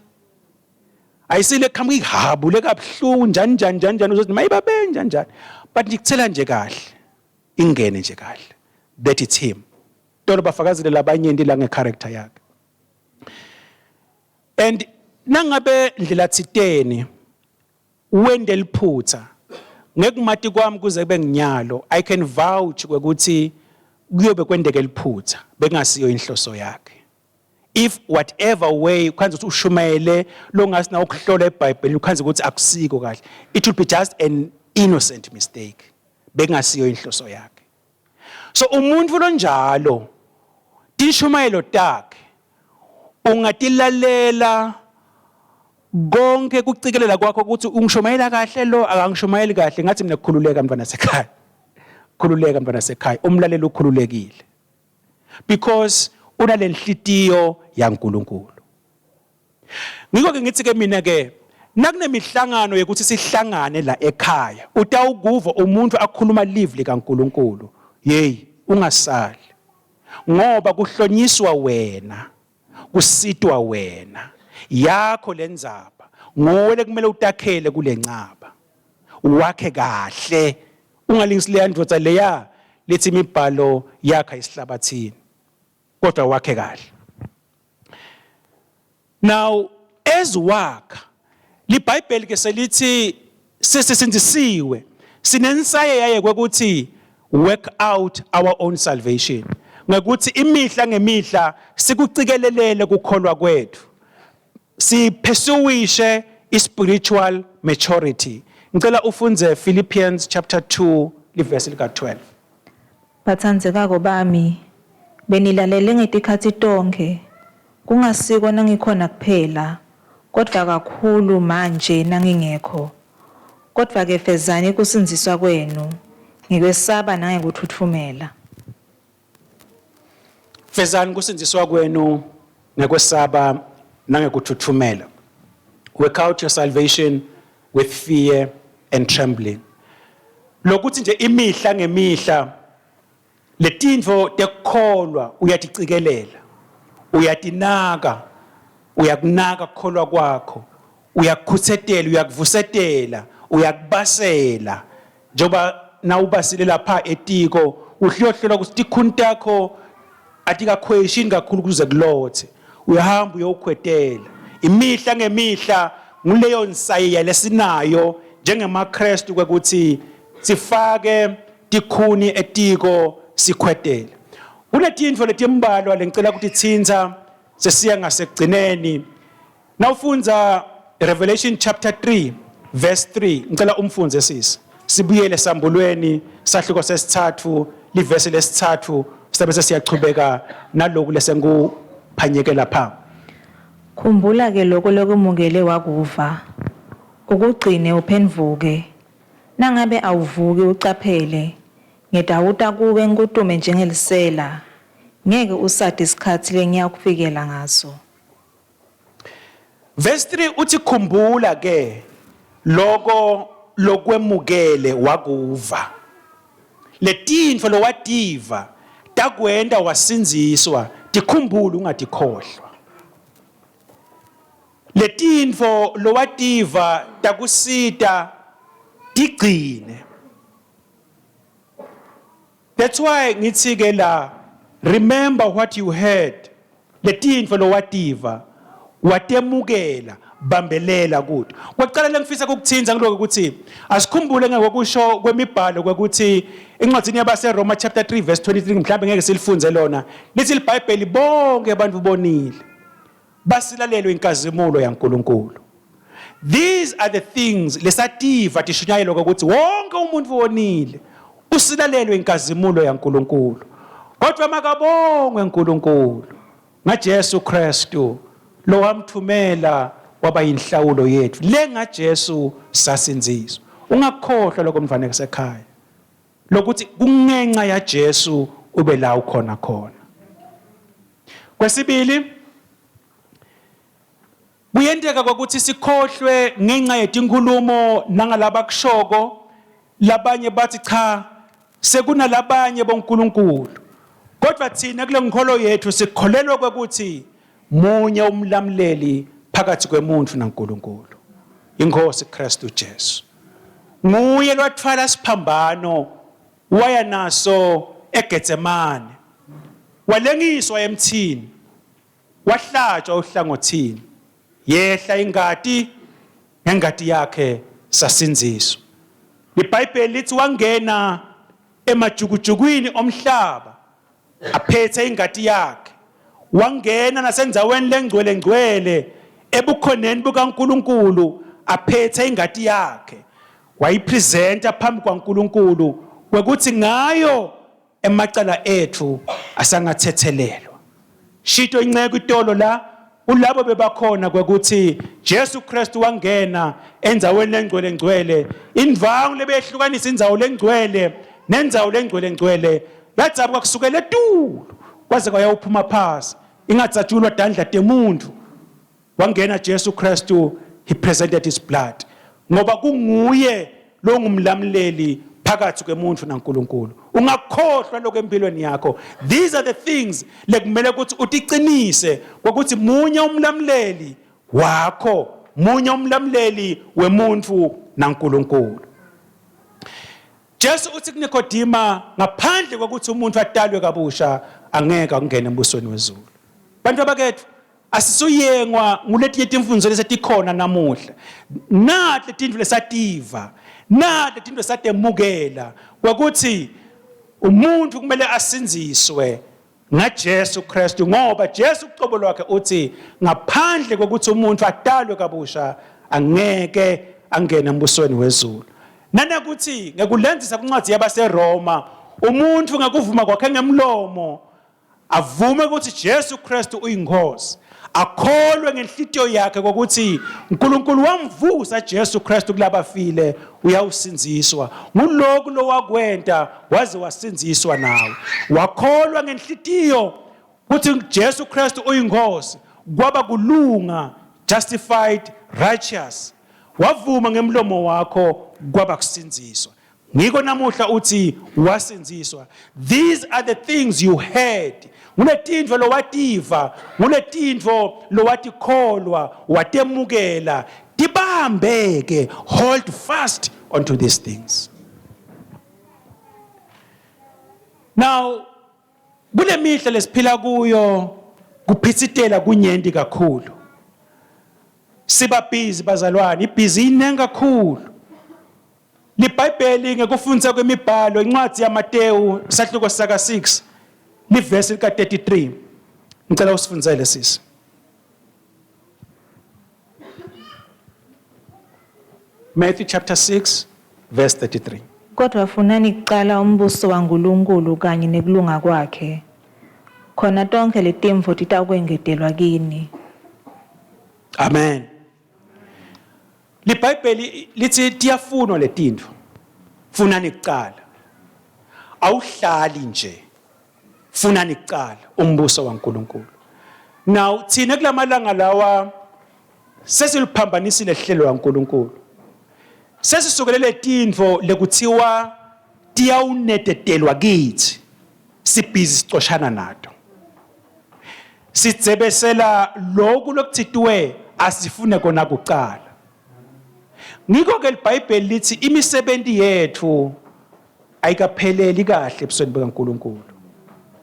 Ayisile qhamuka ihabule kabuhlungu njani njani njani njani uzothi mayibabe njani njani but ngikuthela nje kahle ingene nje kahle that it's him. Tolo bafakazile labanyenti la ngecharacter yakhe. And nangabe ndlela thiteni wende liphutha ngekumati kwami kuze kube nginyalo I can vouch kwekuthi kuyobe kwendeke liphutha bekungasiyo inhloso yakhe. If whatever way ukhanze ukuthi ushumayele longasina ukuhlola eBhayibhelini ukhanze ukuthi akusiko kahle, it will be just an innocent mistake, bekungasiyo inhloso yakhe. So umuntu lonjalo tishumayelo takhe ungatilalela konke kucikelela kwakho ukuthi ungishumayela kahle lo akangishumayeli kahle, ngathi mina khululeka mntwana sekhaya, khululeka mntwana sekhaya, umlaleli ukhululekile because unalenhlitiyo yaNkuluNkulu. Ngikho ke ngithi ke mina ke nakunemihlangano yokuthi sihlangane la ekhaya utawukuva umuntu akhuluma live likaNkuluNkulu, hey ungasali ngoba kuhlonyiswa wena, kusitwa wena, yakho lendzaba nguwe lekumele utakhele kulencaba wakhe kahle, ungalingisi leya ndvodza leya lethi imibhalo yakha isihlabathini, kodwa wakhe kahle. Now as wakha liBhayibheli ke selithi sesisindisiwe, sinensaye yaye kwekuthi work out our own salvation, ngekuthi imihla ngemihla sikucikelelele kukholwa kwethu, sipursuishe i-spiritual maturity. Ngicela ufunze Philippians chapter 2 livesi lika 12. Batsandzekako bami, benilalele ngetikhatsi tonkhe, kungasiko nangikhona kuphela, kodvwa kakhulu manje nangingekho. Kodvwa-ke fezani kusindziswa kwenu, ngekwesaba nangekutfutfumela. Fezani kusindziswa kwenu ngekwesaba nangekutfutfumela. Work out your salvation with fear and trembling. Lokuthi nje imihla ngemihla letintfo tekukholwa uyaticikelela, uyatinaka, uyakunaka kukholwa kwakho, uyakukhutsetela, uyakuvusetela, uyakubasela. Njengoba nawubasile lapha etiko uhlohlelwa ukuthi tikhuni takho atikakhweshini kakhulu kuze kulothe, uyahamba uyokhwetela imihla ngemihla. Nguleyo nsayiya lesinayo njengemaKristu kwekuthi sifake tikhuni etiko sikhwetele. Kunetintfo letimbalwa lengicela kutitsintsa sesiya ngasekugcineni. Nawufundza Revelation chapter 3 verse 3, ngicela umfundze sisi. Sibuyele sambulweni sahluko sesithathu livesi lesithathu sibe sesiyachubeka naloku lesenkuphanyeke lapha. Khumbula ke lokho lokumukele wakuva, ukugcine uphendvuke. Nangabe awuvuki ucaphele, ngitawuta kuwe ngikutume njengelisela, ngeke usati isikhatsi lengiyakufikela ngaso. Verse 3 uthi khumbula ke loko lokwemukele wakuva, letintfo lowativa takwenta wasindziswa, tikhumbule ungatikhohlwa. Letintfo lowativa takusita tigcine. That's why ngithi ke la, remember what you heard, letintfo lowativa watemukela, bambelela kuto. Kwekucala lengifisa ukukuthinta ngiloko ukuthi asikhumbule ngekokusho kwemibhalo kwekuthi encwadzini yabaseRoma chapter 3 verse 23, mhlawumbe ngeke silifunze lona, lithi liBhayibheli bonke abantu bonile basilalelwe inkazimulo yaNkulunkulu. These are the things lesativa tishunyayelwa ukuthi wonke umuntu wonile usilalelwe inkazimulo yaNkulunkulu, kodwa makabongwe uNkulunkulu. ngaJesu Kristu lowamthumela waba yinhlawulo yethu le ngaJesu sasindziswa. Ungakhohlwa lokho mfana kusekhaya lokuthi kungenxa yaJesu ube la ukhona khona. Kwesibili, kuyenteka kwakuthi sikhohlwe ngenxa yetinkhulumo nangalabakushoko. Labanye bathi cha, sekunalabanye boNkulunkulu, kodwa thina kule nkholo yethu sikholelwa kwekuthi munye umlamuleli phakathi kwemuntu naNkulunkulu, inkosi Kristu Jesu. Nguye lwathwala siphambano waya naso eGetsemane, walengiswa emthini, wahlatshwa ohlangothini, yehla ingati, ngengati yakhe sasindziswa. IBhayibheli lithi wangena emajukujukwini omhlaba aphethe ingati yakhe, wangena nasendzaweni lengcwele ngcwele ebukhoneni bukaNkuluNkulu aphethe ingati yakhe, wayipresenta phambi kwaNkuluNkulu kwekuthi ngayo emacala ethu asangathethelelwa. Shito inceke itolo la kulabo bebakhona kwekuthi Jesu Kristu wangena endzaweni lengcwele ngcwele, indvangu lebeyehlukanisa indzawo lengcwele nendzawo lengcwele ngcwele yadzabuka kusukela etulu kwaze kwayawuphuma phasi, ingatsatshulwa tandla temuntu. Wangena Jesu Kristu, he presented his blood, ngoba kunguye longumlamuleli phakathi kwemuntu naNkulunkulu. Ungakhohlwa lokho empilweni yakho. These are the things lekumele ukuthi utiqinise ukuthi munye umlamuleli wakho, munye umlamuleli wemuntu naNkulunkulu. Jesu uthi kuNikodima, ngaphandle kokuthi umuntu atalwe kabusha angeke angene embusweni wezulu. Bantu abakethu, asisuyengwa nguletinye timfundzo lesetikhona namuhla. Nathi letintfo lesativa, nathi letintfo lesatemukela kwekuthi umuntu kumele asindziswe ngaJesu Kristu, ngoba Jesu ucobo lwakhe uthi ngaphandle kokuthi umuntu atalwe kabusha angeke angene embusweni wezulu. Nanakuthi ngekulandzisa kuncwadi yabaseRoma, umuntu ngekuvuma kwakhe ngemlomo avume ukuthi Jesu Kristu uyinkosi, akholwe ngenhlitiyo yakhe ukuthi uNkulunkulu wamvusa Jesu Kristu kulabafile, uyawusindziswa. Nguloku lowakwenta waze wasindziswa nawe. Wakholwa ngenhlitiyo ukuthi Jesu Kristu uyinkosi, kwaba kulunga, justified, righteous. Wavuma ngemlomo wakho, kwaba kusindziswa. Ngiko namuhla uthi wasindziswa. These are the things you heard. Nguletintfo lowativa, nguletintfo lowatikholwa, watemukela. Tibambeke, hold fast onto these things. Now, kule mihla lesiphila kuyo kuphitsitela kunyenti kakhulu. Siba busy bazalwane, ibhizi iningi kakhulu. LiBhayibheli ngekufundisa kwemibhalo, incwadi yaMateyu sahluko saka 6 livesi lika 33. Ngicela usifundzele sisi. Matthew chapter 6 verse 33. Kodwa funani kucala umbuso waNkulunkulu kanye nekulunga kwakhe, khona tonkhe letimvo titawukwengetelwa kini. Amen. LiBhayibheli lithi tiyafunwa letintfo. Funani kucala. Awuhlali nje. Funani kucala umbuso waNkulunkulu. Now thina kulamalanga lawa sesiliphambanisile hlelo laNkulunkulu. Sesisukele letintfo lekuthiwa tiyawunetetelwa kithi. Sibhizi sicoshana nato. Sidzebesela lokhu lokuthitiwe asifune kona kucala. Ngiko ke liBhayibheli lithi imisebenzi yethu ayikapheleli kahle ebusweni bukaNkulunkulu.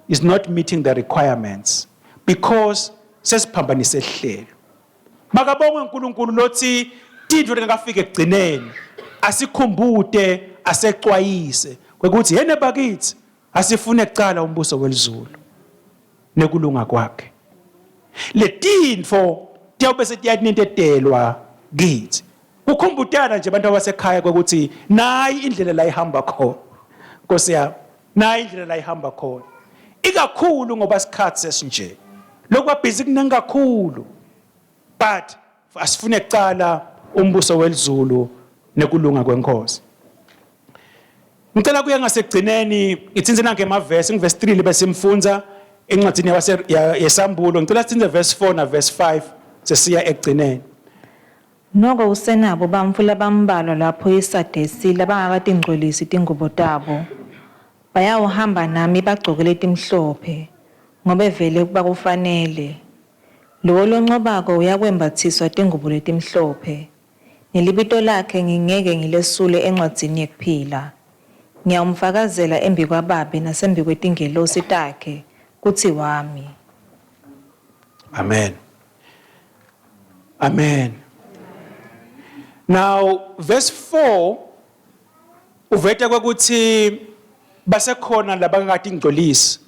Is not meeting the requirements because sesiphambanise ihlelo. Makabongwe uNkulunkulu lothi tintfo lengakafika ekugcineni asikhumbute asecwayise kwekuthi yene bakithi asifune kucala umbuso welizulu nekulunga kwakhe. Letintfo tiyawube setiyanintetelwa kithi. Kukhumbutana nje abantu abasekhaya kwekuthi nayi indlela la ihamba khona. Nkosi yami, nayi indlela la ihamba khona. Ikakhulu ngoba isikhathi sesinje. Lokuba busy kuningi kakhulu. But asifune kucala umbuso welizulu nekulunga kwenkosi. Ngicela kuye ngasekugcineni ngithinze nange emavesi ngivesi 3 libe simfunza encwadini yabase yesambulo ngicela sithinze verse 4 na verse 5 sesiya ekugcineni. Noko usenabo bantfu labambalwa lapho eSadesi labangakatingcwelisi tingubo tabo. Bayawuhamba nami bagcoke letimhlophe, ngobe vele bakufanele. Lowo loncobako uyakwembatsiswa tingubo letimhlophe, nelibito lakhe ngingeke ngilesule encwadzini yekuphila. Ngiyawumfakazela embikwaBabe nasembikwetingelosi takhe kutsi wami. Amen. Amen. Now verse 4 uveta kwekuthi basekhona labangakatingcolisi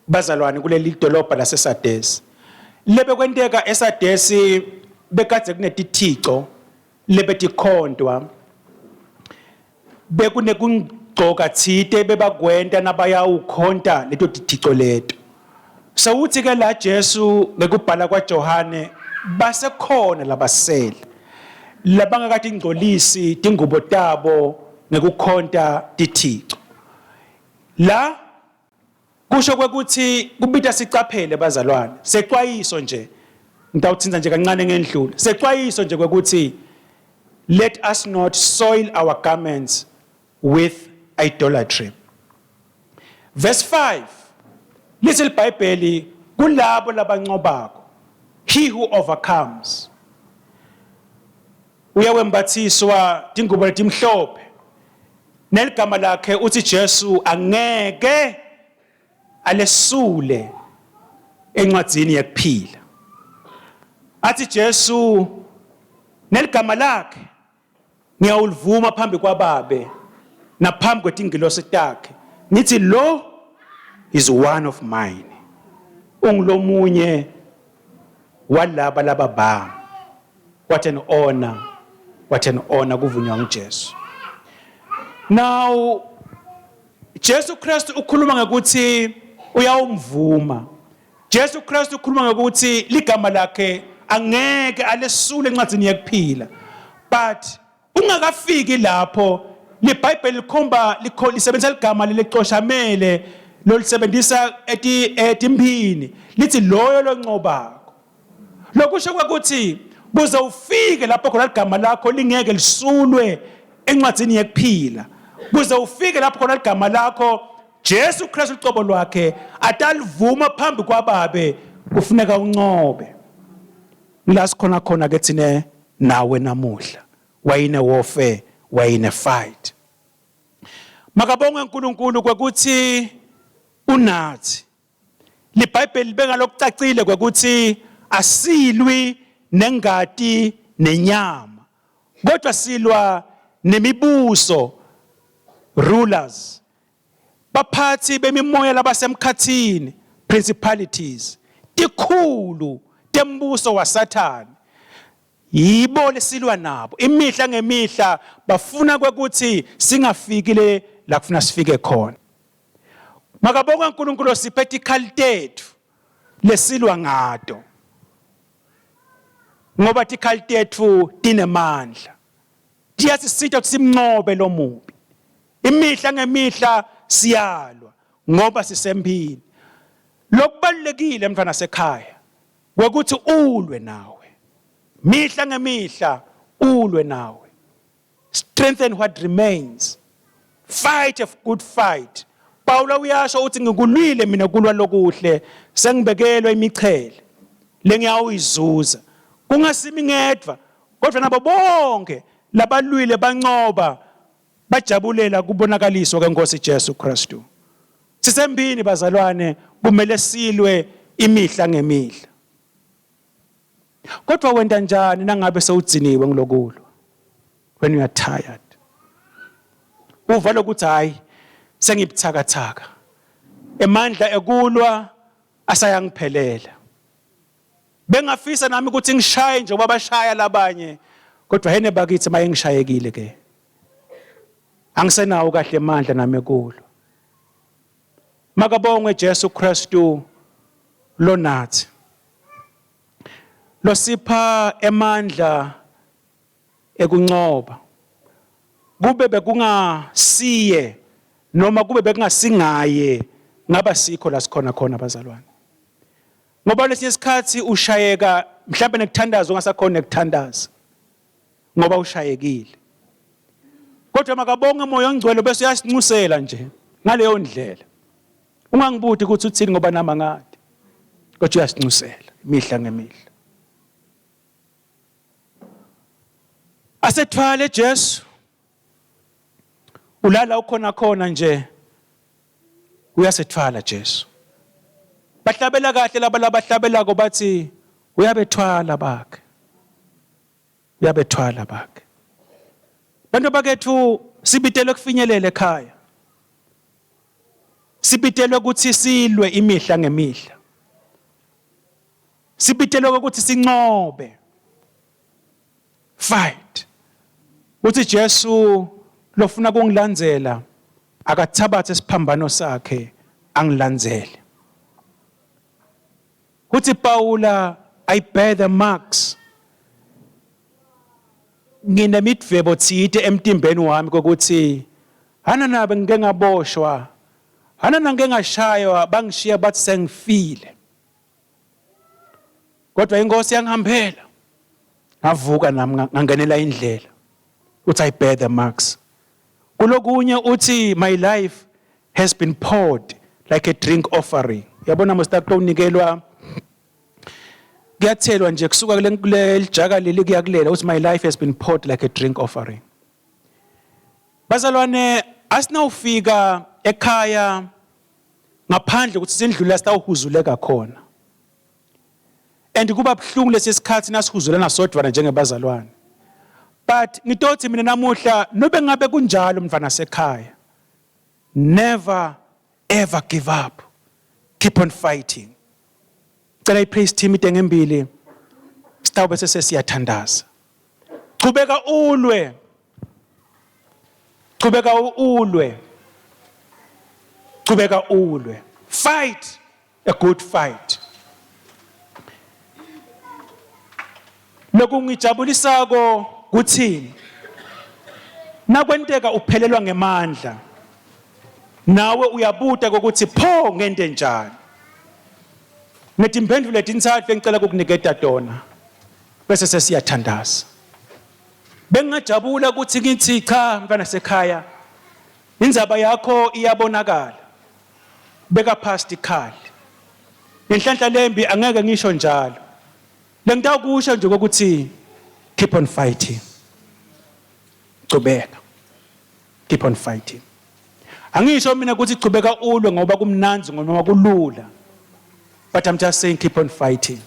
bazalwane kuleli dolobha laseSadesi. Lebe kwenteka eSadesi bekadze kunetithico lebetikhontwa bekunekungcoka tsite bebakwenta nabayawukhonta leto tithico leto. Sewuthi ke la Jesu ngekubhala kwaJohane basekhona labasele labangakatingcolisi tingubo tabo ngekukhonta tithico. La kusho kwekuthi kubita sicaphele bazalwane, secwayiso nje ngitawuthinta nje kancane ngendlula. Secwayiso nje kwekuthi let us not soil our garments with idolatry. Verse 5 lithi iBhayibheli kulabo labancobako, he who overcomes uyawembathiswa tingubo letimhlophe neligama lakhe uthi Jesu angeke alesule encwadzini yekuphila. Athi Jesu neligama lakhe ngiyawulivuma phambi kwababe naphambi kwetingilosi takhe ngithi lo is one of mine, ungulomunye walaba laba bami. What an honor, what an honor kuvunywa nguJesu. Now Jesu Kristu ukhuluma ngekuthi uyawumvuma. Jesu Kristu ukhuluma ngekuthi ligama lakhe angeke alesule encwadzini yekuphila. But ungakafiki lapho liBhayibheli likhomba lisebenzisa ligama lelicoshamele lolisebenzisa etimphini lithi loyo loncobako. Lokusho kwekuthi kuze ufike lapho khona ligama lakho lingeke lisulwe encwadzini yekuphila, kuze ufike lapho khona ligama lakho Jesu Kristu ucobo lwakhe atalivuma phambi kwababe, kufuneka uncobe. Ngila sikhona khona ke thine nawe namuhla, wayine warfare, wayine fight. Makabongwe uNkulunkulu kwekuthi unathi. LiBhayibheli libeka lokucacile kwekuthi asilwi nengati nenyama, kodwa silwa nemibuso, rulers, baphathi bemimoya labasemkhathini, principalities, tikhulu tembuso waSathane. Yibo lesilwa nabo imihla ngemihla, bafuna kwekuthi singafiki le la kufuna sifike khona. Makabonga uNkulunkulu osiphe tikhali tethu lesilwa ngato, ngoba tikhali tethu tinemandla, tiyasisita ukuthi simncobe lo mubi. Imihla ngemihla siyalwa ngoba sisempini. Lokubalulekile mntwana sekhaya kwekuthi ulwe nawe mihla ngemihla, ulwe nawe. Strengthen what remains, fight a good fight. Pawula uyasho uthi ngikulwile mina kulwa lokuhle, sengibekelwe imichele lengiyawuyizuza, kungasimi ngedvwa kodwa nabo bonke labalwile bancoba bajabulela kubonakaliswa kwenkosi Jesu Kristu. Sisembini bazalwane, kumele silwe imihla ngemihla. Kodwa wenta njani nangabe sewudziniwe ngilokulwa? When you are tired, uva lokuthi hayi sengibuthakathaka, emandla ekulwa asayangiphelela, bengafisa nami ukuthi ngishaye njengoba bashaya labanye, kodwa hene bakithi maye ngishayekile ke, angisenawo kahle amandla nami ekulwa. Makabongwe Jesu Kristu. Lonathi losipha emandla ekuncoba kube bekungasiye noma kube bekungasingaye ngaba sikho la sikhona khona bazalwane. Ngoba lesinye isikhathi ushayeka mhlawumbe nekuthandaza ungasakhona nekuthandaza ngoba ushayekile. Kodwa makabonge uMoya oNgcwele bese uyasinxusela nje ngaleyo ndlela. Ungangibuti ukuthi uthini ngoba nami angadi. Kodwa uyasinxusela imihla ngemihla. Asethwale Jesu. Ulala ukhona khona nje uyasethwala Jesu. Bahlabela kahle laba labahlabelako bathi uyabethwala bakhe. Uyabethwala bakhe. Bantu bakethu sibitelwe kufinyelela ekhaya. Sibitelwe ukuthi silwe imihla ngemihla. Sibitelwe ukuthi sincobe. Fight. Uthi Jesu lofuna kungilandzela akathabathe isiphambano sakhe angilandzele. Uthi Paula I bear the marks. Nginemidvwebo thite emtimbeni wami kokuthi hana nabe ngike ngaboshwa hana ngike ngashaywa bangishiya bathi sengifile. Kodwa inkosi yangihambela. Ngavuka nami ngangenela indlela. Uthi I bear the marks. Kulokunye uthi my life has been poured like a drink offering. Yabona mos unikelwa kuyathelwa nje kusuka kule jaka leli kuya kulela uthi my life has been poured like a drink offering. Bazalwane asinawufika ekhaya ngaphandle ukuthi sindlule sitawuhuzuleka khona. And kuba buhlungu lesi sikhathi nasihuzulana sodwana njengebazalwane. But ngitothi mina namuhla nobe ngabe kunjalo mntwana sekhaya. Never ever give up. Keep on fighting. Cela ipraise team ite ngembili. Sitawube sesiyathandaza. Chubeka ulwe. Chubeka ulwe. Chubeka ulwe. Fight a good fight. Lokungijabulisako kuthi nakwenteka uphelelwa ngemandla nawe uyabuta kokuthi pho ngente njani. Ngetimphendvulo letintsatfu engicela kukuniketa tona bese sesiyathandaza. Bengingajabula ukuthi ngithi cha mntwana sekhaya indzaba yakho iyabonakala. Beka phasi tikhali. Ngenhlanhla lembi angeke ngisho njalo. Lengitawukusho nje ukuthi keep on fighting. Chubeka. Keep on fighting. Angisho mina ukuthi chubeka ulwe ngoba kumnandzi noma kulula. But I'm just saying keep on fighting.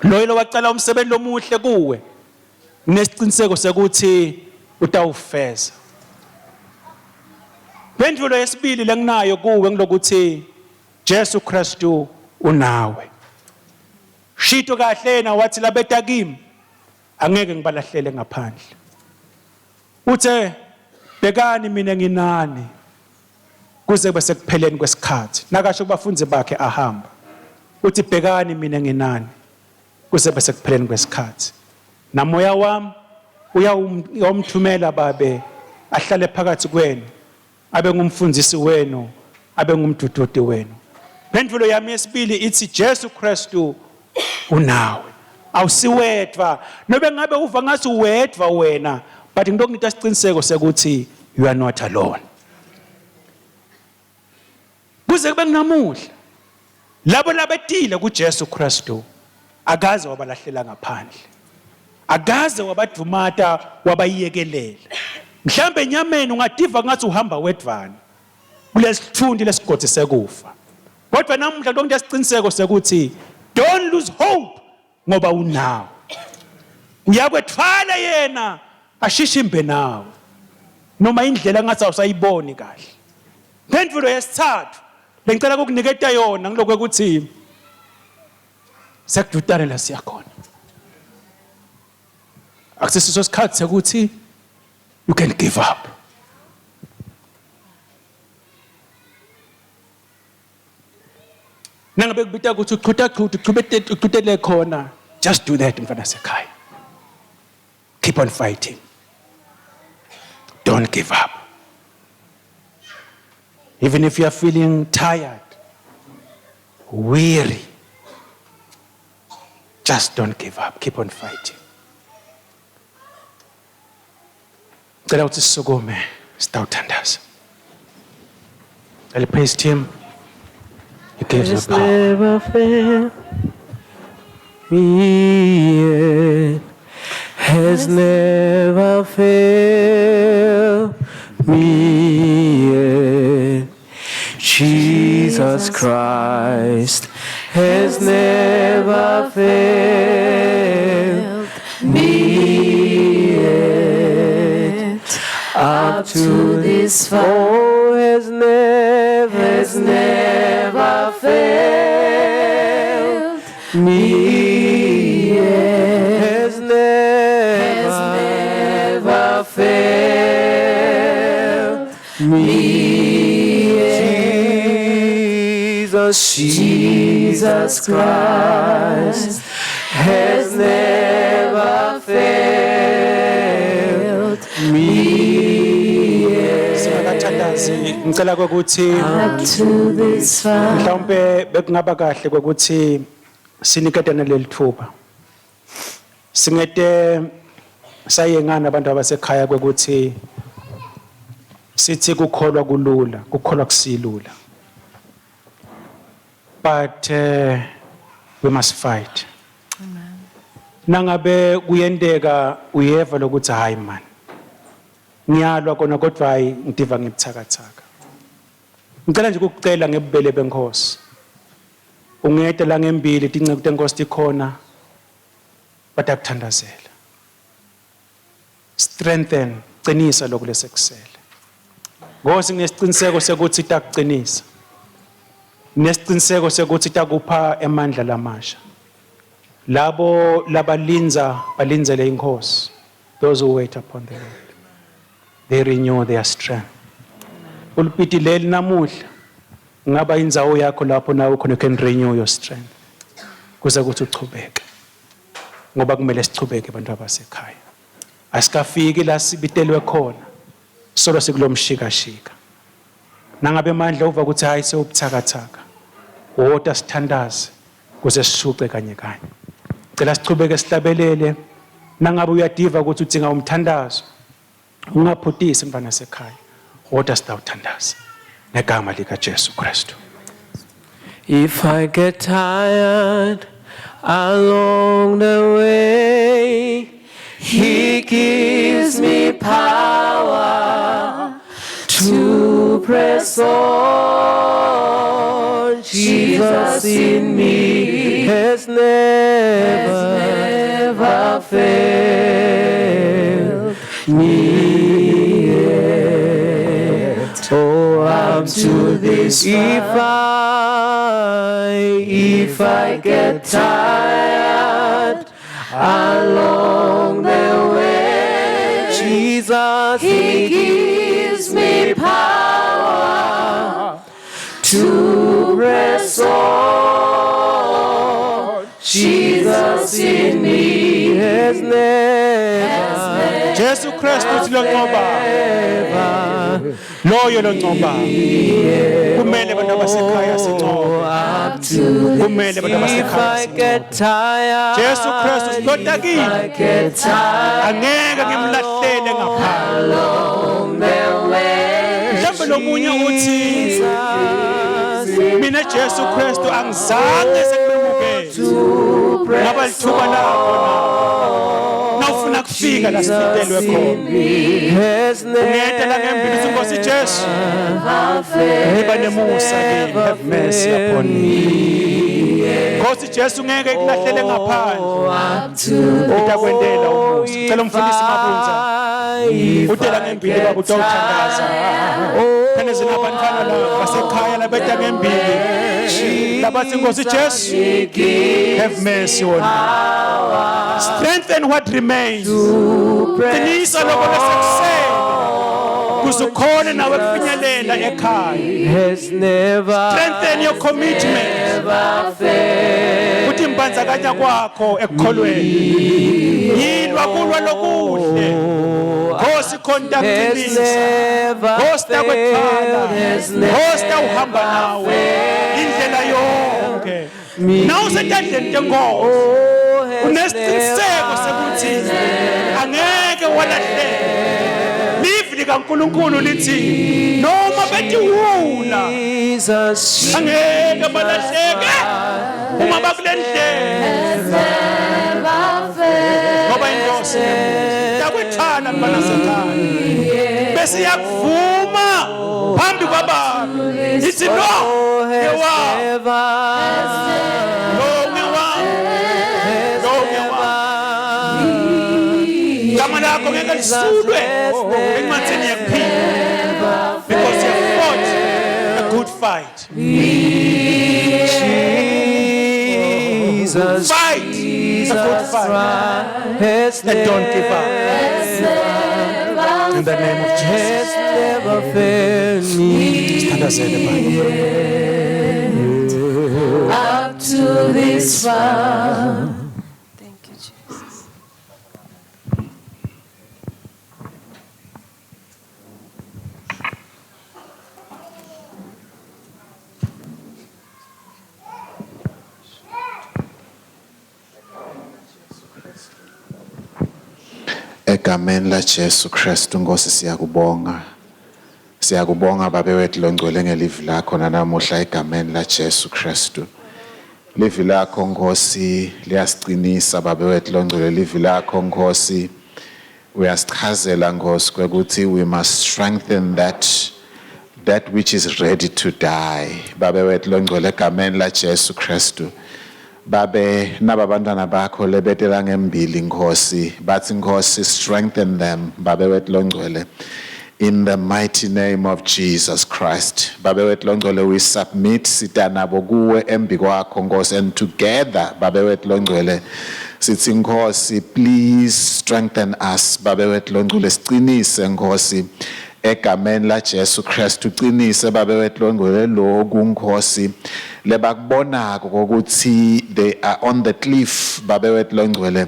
Loyo lowacala umsebenzi lomuhle kuwe nginesiqiniseko sekuthi utawufeza. Pendulo yesibili lenginayo kuwe ngilokuthi Jesu Kristu unawe. Shito kahle yena wathi labeta kimi angeke ngibalahlele ngaphandle. Uthe bhekani mina nginani kuze kube sekupheleni kwesikhathi. Nakasho kubafundi bakhe ahamba. Uthi bhekani mina nginani kuze kube sekupheleni kwesikhathi. Namoya wami uyawumthumela babe ahlale phakathi kwenu abe ngumfundisi wenu abe ngumdududi wenu. Pendulo yami yesibili ithi Jesu Kristu unawe. Awusiwedwa nobe ngabe uva ngathi uwedwa wena but ngitokunika isiqiniseko sekuthi you are not alone. Kuze kube kunamuhla labo labetile kuJesu Kristu akaze wabalahlela ngaphandle. Akaze wabadvumata wabayekelela. Mhlambe enyameni ungativa ngathi uhamba wedvana kulesithundi lesigodi sekufa. Kodwa namuhla konke isiqiniseko sekuthi don't lose hope ngoba unawo. Uyakwethwala yena ashishimbe nawe. Noma indlela ngathi awusayiboni kahle. Phendvulo yesithathu lengicela ukukuniketa yona ngilokho ukuthi sekudutane la siyakhona. Akusisiso isikhathi sekuthi you can give up. Nangabe Nangabe kubita ukuthi uchuta chuta uchubete uchutele khona, just do that mfana sekhaya. Keep on fighting. Don't give up. Even if you are feeling tired, weary, just don't give up. Keep on fighting. Cela ukuthi sisukume sitawuthandaza. Cela praise team. He gives Has me power. never failed me yet. Has never failed me yet. Jesus Christ has never failed me yet. Up to this far, oh, has never failed me yet. Has never failed me yet. Jesus, Jesus Christ has never failed me yet. Singakathandazi ngicela ukuthi Up to this far, mhlawumbe bekungaba kahle ukuthi siniketane leli thuba. Singete sayengana abantu abasekhaya kwekuthi sithi kukholwa kulula, kukholwa kusilula. But we must fight. Nangabe kuyenteka uyeva lokuthi hayi man. Ngiyalwa kona kodwa hayi ngidiva ngibuthakathaka. Ngicela nje ukukucela ngebubele benkosi. Ungete la ngembili tinceku tenkosi tikhona batakuthandazela. Strengthen, qinisa lokhu lesekusele. Nkosi nginesiqiniseko sekuthi itakuqinisa. Nesiqiniseko sekuthi itakupha emandla lamasha. Labo labalinza balindzele inkosi. Those who wait upon the Lord. They renew their strength. Ulipiti leli namuhla ngaba indzawo yakho lapho nawe khona you can renew your strength. Kuze kuthi uchubeke. Ngoba kumele sichubeke abantu abasekhaya. Asikafiki la sibitelwe khona. Solo sikulomshikashika. Nangabe mandla uva ukuthi hayi sewubuthakathaka. Wota sithandaze kuze sishuce kanye kanye. Cela sichubeke sihlabelele. Nangabe uyadiva ukuthi udzinga umthandazo. Ungaphutisi mntwana sekhaya. Wota sitawuthandaza. Ngegama lika Jesu Kristu. If I get tired along the way, He gives me power to press on. Jesus in me has never, never failed me yet. Oh, I'm to this. If I get tired along the way, Jesus, He gives me power to press on. Jesus in me has never, Jesu Kristu uthi lonqoba. Loyo lonqoba. Kumele abantu abasekhaya sinqobe. Kumele abantu If abasekhaya I sinqobe. get tired, Jesu Kristu sidoda I kimi. get tired. Angeke ngimlahlele ngaphandle. Mhlawumbe lomunye uthi mina Jesu Kristu angizange sekumemukele. Ngaba lithuba lakho na. Nawufuna kufika la sifitelwe khona. Has Ungeta la ngembili uthi Nkosi Jesu. Ngiba nemusa kimi, have mercy upon me. Nkosi Jesu ngeke ikulahlele ngaphandle. Itakwendela umusa. Cela umfundisi Mabunza. Utela ngembili baba utawuthandaza. Khaneze nabantwana la basekhaya labeta ngembili. Labathi Nkosi Jesu have mercy on me. Strengthen what remains. Qinisa lokho lesekusele. Kuze ukhone nawe kufinyelela ekhaya. Has never Strengthen your commitment. Kuthi mbandzakanya kwakho ekukholweni. Yilwa kulwa lokuhle. Nkosi khona has kuqinisa. never Nkosi takwetfwala. failed, has Nkosi tawuhamba nawe indlela yonke. Nawusetandleni tenkosi. Oh, has Unesiqiniseko sekuthi angeke walahleka. Livi likaNkulunkulu lithi noma betiwula Jesus, angeke balahleke uma bakule ndlela ngoba inkosi yakwethwala mfana sekhaya bese iyakuvuma phambi kwabantu ithi no oh, has ngewa never, lo ngewa has lo ngewa never, igama lakho ngeke lisulwe encwadini yekuphila because you have fought a good fight. Jesus, Fight a good Jesus fight has and don't give up. In the name of Jesus. has never failed me. Sithandazele Baba. Up to this far. Thank you, Jesus. Egameni la Jesu Kristu Nkosi siyakubonga. Siyakubonga Babe wethu longcwele ngelivi lakho nanamuhla egameni la Jesu Kristu. Livi lakho Nkosi liyasiqinisa Babe wethu longcwele, livi lakho Nkosi uyasichazela Nkosi kwekuthi we must strengthen that which is ready to die. Babe wethu longcwele egameni la Jesu Kristu. Babe naba bantwana bakho lebetela ngembili Nkosi, bathi Nkosi strengthen them Babe wethu longcwele in the mighty name of Jesus Christ. Babe wethu longcwele, we submit sitanabo kuwe embi kwakho Nkosi, and together Babe wethu longcwele sithi Nkosi please strengthen us Babe wethu longcwele, siqinise Nkosi egameni la Jesu Kristu, uqinise Babe wethu longcwele lokhu Nkosi lebakubonako ukuthi they are on the cliff Babe wethu longcwele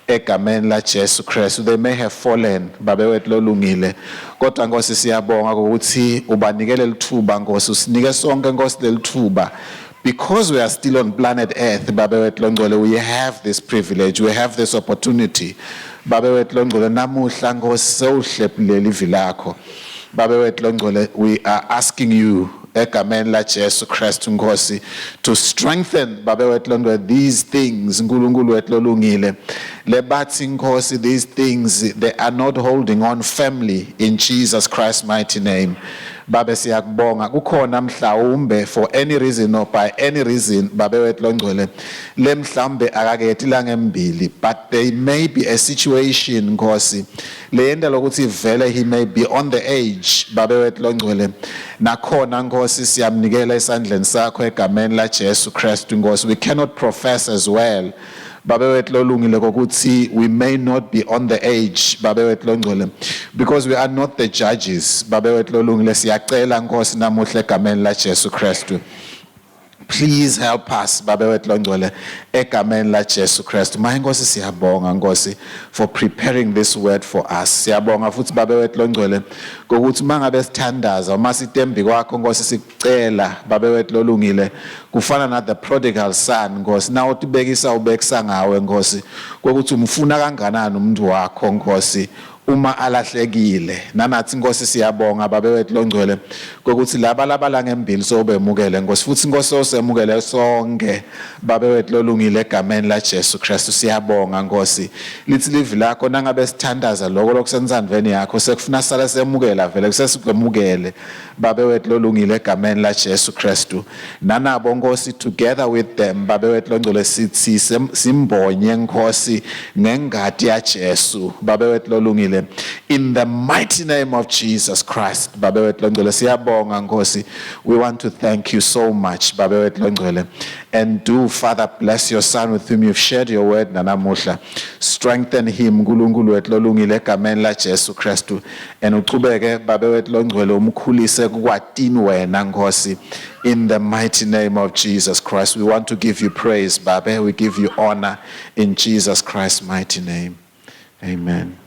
egameni la Jesu Kristu. They may have fallen Babe wethu lolungile, kodwa Nkosi siyabonga ukuthi ubanikele lithuba Nkosi, usinike sonke Nkosi lelithuba. Because we are still on planet Earth, Babe wethu longcwele, we have this privilege, we have this opportunity. Babe wethu longcwele, namuhla Nkosi sewuhlephulele livi lakho. Babe wethu longcwele, we are asking you egameni la Jesu Kristu Nkosi to strengthen Babe wethu longcwele these things Nkulunkulu wethu lolungile lebathi Nkosi these things they are not holding on firmly in Jesus Christ's mighty name. Babe siyakubonga kukhona mhlawumbe for any reason or by any reason Babe wethu longcwele le mhlawumbe akaketi la ngembili, but there may be a situation Nkosi leyenta lokuthi vele he may be on the age Babe wethu longcwele, nakhona Nkosi siyamnikela esandleni sakho egameni la Jesu Kristu Nkosi. We cannot profess as well Babe wethu lolungile kokuthi we may not be on the age Babe wethu longcwele because we are not the judges Babe wethu lolungile. Siyacela Nkosi namuhla egameni la Jesu Kristu, please help us Babe wethu longcwele egameni la Jesu Kristu. Maye Nkosi siyabonga Nkosi for preparing this word for us. Siyabonga futhi Babe wethu longcwele ngokuthi mangabe sithandaza uma sitembi kwakho Nkosi sikucela Babe wethu lolungile kufana na the prodigal son Nkosi, nawe utibekisa ubekisa ngawe Nkosi kokuthi umfuna kanganani umuntu wakho Nkosi uma alahlekile. Nanathi Nkosi siyabonga Babe wethu longcwele kokuthi laba labala ngembili sobemukele Nkosi, futhi Nkosi osemukele sonke Babe wethu lolungile egameni la Jesu Kristu. Siyabonga Nkosi, lithi livi lakho nangabe sithandaza lokho lokusensandveni yakho sekufuna sala semukela vele kusesikwemukele Babe wethu lolungile egameni la Jesu Kristu. Nanabo Nkosi together with them Babe wethu longcwele sithi simbonye Nkosi ngengati ya Jesu Babe wethu lolungile. lolungile, in the mighty name of Jesus Christ. Babe wethu longcwele, siyabonga Nkosi. We want to thank you so much, Babe wethu longcwele. And do, Father, bless your son with whom you've shared your word nanamuhla. Strengthen him, Nkulunkulu wethu lolungile, egameni la Jesu Kristu. And uchubeke, Babe wethu longcwele, umkhulise kukwatini wena Nkosi, in the mighty name of Jesus Christ. We want to give you praise, Babe. We give you honor in Jesus Christ's mighty name. Amen.